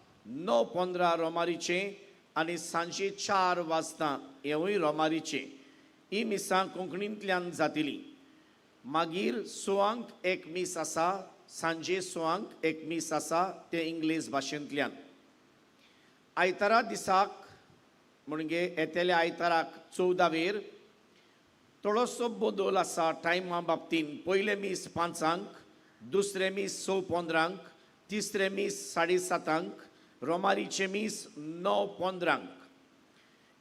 9:15 रोमारीचें आनी सांजे 4 वाजता हेवूय रोमारीचें. ही मिसां कोंकणींतल्यान जातली. मागीर 6क एक मीस आसा, सांजे 6क एक मीस आसा, तें इंग्लीश भाशेंतल्यान. आयतारा दिसाक म्हणजे येतल्या आयताराक 14वेर थोडोसो बदल आसा टायमा बाबतीन. पयलें मीस 5क, दुसरें मीस 6:15क, तिसरें मीस 7:30क, रोमारीचें मीस 9:15क.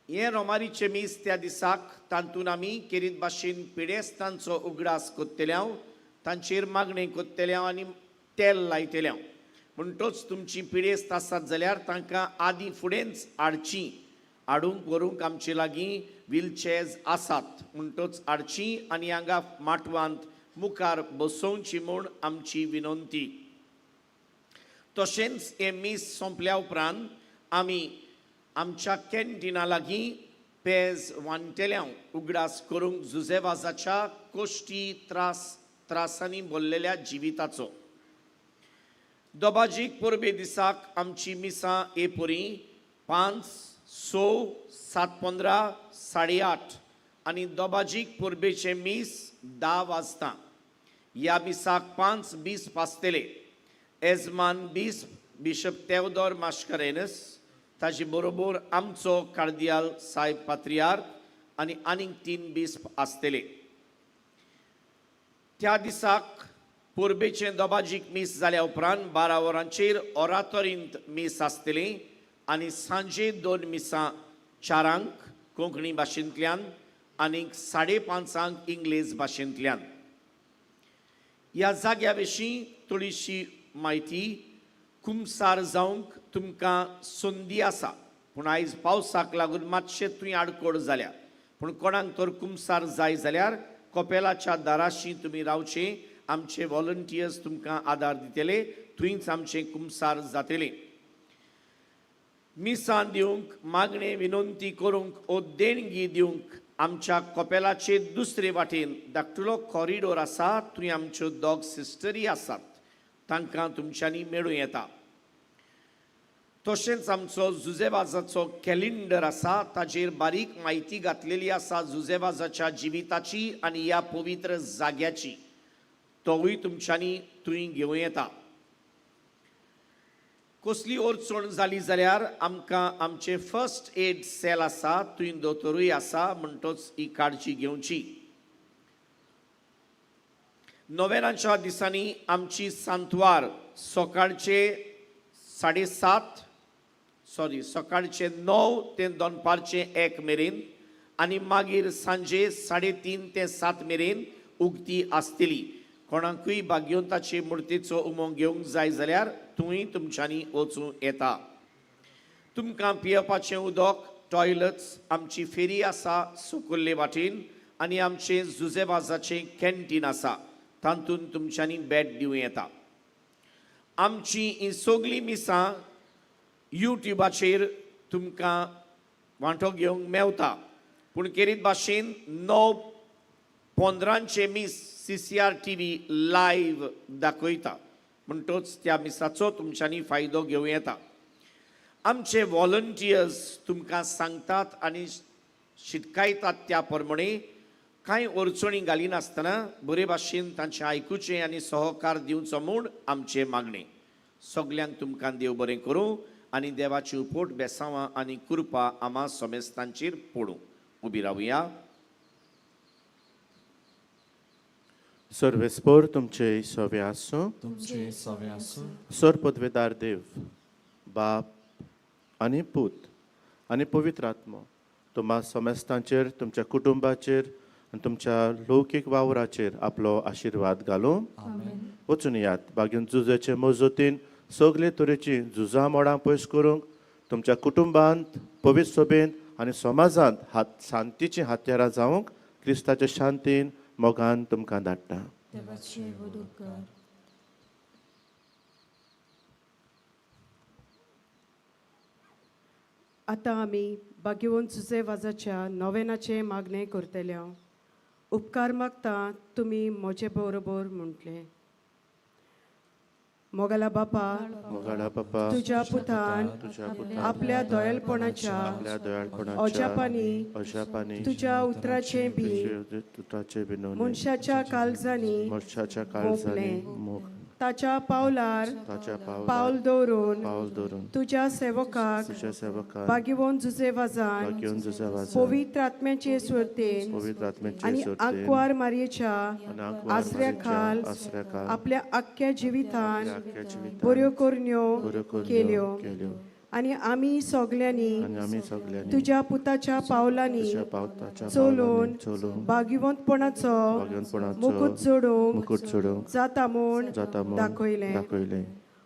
हें रोमारीचें मीस त्या दिसाक तातूंत आमी केरीत भाशेन पिडेस्तांचो उगडास कोत्तले हांव, तांचेर मागणें कोत्तले हांव आनी तेल लायतले हांव. म्हणटोच तुमची पिडेस्त आसात जाल्यार तांकां आदीं फुडेंच हाडची, हाडूंक व्हरूंक आमचे लागीं व्हीलचेअर्स आसात, म्हणटोच हाडची आनी हांगा माटवांत मुखार बसोवची म्हूण आमची विनंती. तशेंच हें मीस सोंपल्या उपरांत आमी आमच्या कॅन्टिना लागीं पेज वांट्टेले उगडास करूंक जुजेवाजाच्या कोश्टी त्रासांनी भरलेल्या जिविताचो. दोबाजीक परबे दिसाक आमची मिसां ए पोरी: 5, 6, 7:15, 8:30 आनी दोबाजीक परबेचें मीस 10 वाजता. ह्या मिसाक 5 बिस्प आसतले: एजमान बिस्प बिशप तेवदोर मास्करेनस, ताजे बरोबर आमचो कार्दियाल सायब पात्रियार्क आनी आनीक 3 बिस्प आसतले. त्या दिसाक परबेचें दोबाजीक मीस जाल्या उपरांत 12 वरांचेर ओरातोरींत मीस आसतली आनी सांजे 2 मिसां, 4क कोंकणी भाशेंतल्यान आनीक 5:30क इंग्लीश भाशेंतल्यान. ह्या जाग्या विशीं थोडीशी म्हायती. कुमसार जावंक तुमकां संदी आसा, पूण आयज पावसाक लागून मातशें थंय आडकोड जाल्या. पूण कोणाक तर कुमसार जाय जाल्यार कोपेलाच्या दाराशी तुमी रावचें, आमचे वॉलंटियर्स तुमकां आदार दितले, थंयच आमचें कुमसार जातलें. मिसां दिवंक, मागणें विनंती करूंक ओ देणगी दिवंक आमच्या कोपेलाचे दुसरे वाटेन धाकटुलो कॉरिडोर आसा, थंय आमच्यो दोग सिस्टरी आसात, तांकां तुमच्यांनी मेळूं येता. तशेंच आमचो जुजेवाजाचो कॅलेंडर आसा, ताजेर बारीक म्हायती घातलेली आसा जुजेवाजाच्या जिविताची आनी ह्या पवित्र जाग्याची, तोवूय तुमच्यांनी थंय घेवं येता. कसली अडचण जाली जाल्यार आमकां आमचें फर्स्ट एड सेल आसा, थंय दोतोरूय आसा, म्हणटोच ही काळजी घेवची. नोव्हेंनाच्या दिसांनी आमची सांतवार सकाळचे 7:30, सॉरी, सकाळचे 9 ते दनपारचे 1 मेरेन आनी मागीर सांजे 3:30 ते 7 मेरेन उगती आसतली. कोणाकूय भाग्यवंताचे मुर्तीचो उमो घेवंक जाय जाल्यार थंय तुमच्यांनी वचूं येता. तुमकां पियेवपाचें उदक, टॉयलट्स, आमची फेरी आसा सुकुल्ले वाटेन आनी आमचें जुजेवाजाचें कॅन्टीन आसा, तातूंत तुमच्यांनी भेट दिवं येता. आमची ही सगळीं मिसां युट्युबाचेर तुमकां वांटो घेवंक मेवता, पूण केरीत भाशेन 9:15चें मीस CCR TV live दाखयता, म्हणटोच त्या मिसाचो तुमच्यांनी फायदो घेवं येता. आमचे वॉलंटियर्स तुमकां सांगतात आनी शिटकायतात त्या प्रमाणे. कांय अडचणी घालिनासतना बरे भाशेन तांचें आयकुचें आनी सहकार दिवचो म्हूण आमचें मागणें. सगल्यांक तुमकां देव बरें करूं आनी देवाची उपोट बेसांवां आनी कृपा आमा समेस्तांचेर पडूं. उबी रावया. सर्वेस्पोर तुमचे सवे आसूं. तुमचे सवे आसूं. सर पदवेदार देव बाप आनी पूत आनी पवित्र आत्मो तुमा समेस्तांचेर, तुमच्या कुटुंबाचेर आनी तुमच्या लौकीक वावराचेर आपलो आशिर्वाद घालूं. वचून यात बागेन झुजाचे मजतीन सगळे तरेची झुजां मोडां पयस करूंक तुमच्या कुटुंबांत, पवित्र सभेंत आनी समाजांत हात शांतीचीं हत्यारां जावंक क्रिस्ताचे शांतीन मोगान तुमकां धाडटा. देवाचे व्हड उपकार. आतां आमी बागेवन जुजे वाजाच्या नोवेनाचें मागणें करतले. उपकार मागता तुमी म्हजे बरोबर म्हटलें. मोगाला बापा, मोगाळा बापा, तुज्या पुतान तुज्या पुतान आपल्या दयालपणाच्या आपल्या दयाळपणाच्या अजापांनी अजापांनी तुज्या उतराचें बी तुज्या बिनवणी मनशाच्या काळजांनी मनशाच्या काळजांनी मोग ताच्या पावलार ताच्या पावलार पावल दवरून पावल दवरून तुज्या सेवकाक तुज्या सेवकाक बागेवन जुजे वाजान बागेवन जुजे वाजान पवित्र आत्म्याचे सुरतेन पवित्र आत्म्याचे आनी सुरतेन आंकवार मारयेच्या आनी आंकवार आसऱ्या खाल मारयेच्या आसऱ्या खाल आपल्या आख्ख्या जिवितान आख्ख्या जिवितान बऱ्यो करण्यो बऱ्यो करण्यो केल्यो केल्यो आनी आमी सगल्यांनी आनी आमी सगल्यांनी तुज्या पुताच्या पावलांनी तुज्या पावताच्या चलून पावलांनी चलून भाग्यवंतपणाचो भाग्यवंतपणाचो मुकूट जोडूंक मुकूट चडोवंक जाता म्हूण जाता म्हूण दाखयलें. दाखयलें.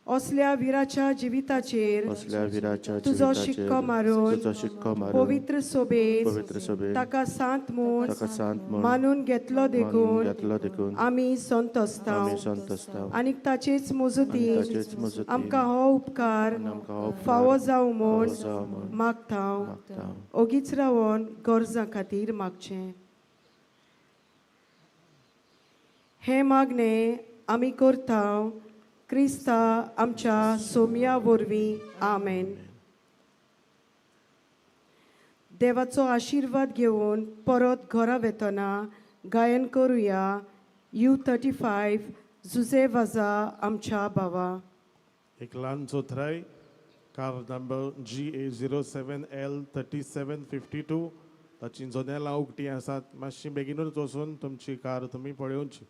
असल्या विराच्या जिविताचेर असल्या विराच्या तुजो जिविताचेर शिक्को मारून तुजो शिक्को मारून पवित्र सोबेत पवित्र सोबेत ताका सांत म्हूण ताका सांत म्हूण मानून घेतलो मानून देखून घेतलो देखून आमी संतोसता आमी संतोसता आनी ताचेच मजतीन आनी ताचेच मजतीन आमकां हो उपकार आनी आमकां हो उपकार फावो जावं म्हूण फावो जावं म्हूण मागता. मागता. ओगीच रावन गरजां खातीर मागचें. हें मागणें आमी करता क्रिस्ता आमच्या सोमया वरवीं. आमेन. देवाचो आशिर्वाद घेवन परत घरा वेतना गायन करुया U35 Jose वाजा आमच्या भावा. एक ल्हान चोथराय, car number GA 07 L 3752, ताची जनेलां उक्तीं आसात. मातशी बेगीनूच वचून तुमची कार तुमी पळोवची.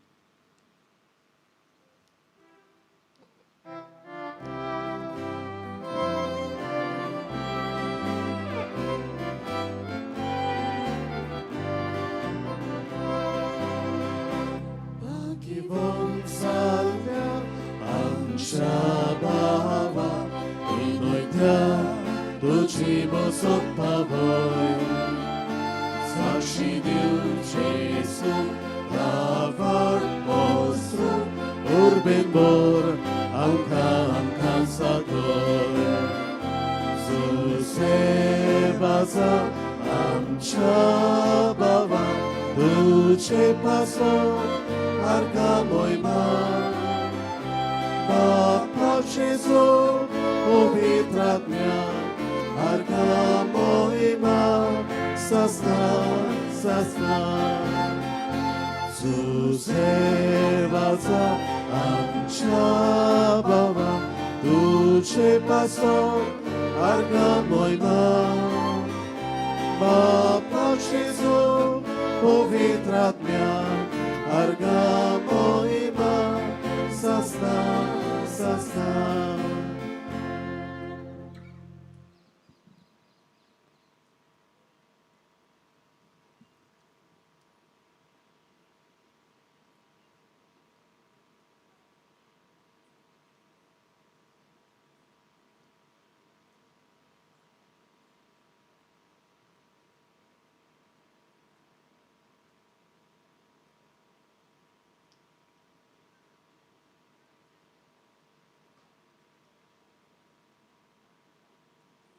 आमच्या बाबा इनोयत्या तुजी बसत पावय साक्षी दिवचे सुख पसरू उर्बेन बोर आमकां आमकां सागय जुसे बाजा आमच्या बाबा तुजे पासो आर्गा मोयमा बापा जेजू पवित्र आत्म्या आर्गा मोहिमा सस्ना सस्ना. जुसे बाजा आमच्या बाबा तुजे पासो आर्गा मोहिमा बापा जेजू पवित्र आत्म्या आर्गा मोहिमा सस्ना सस्ना.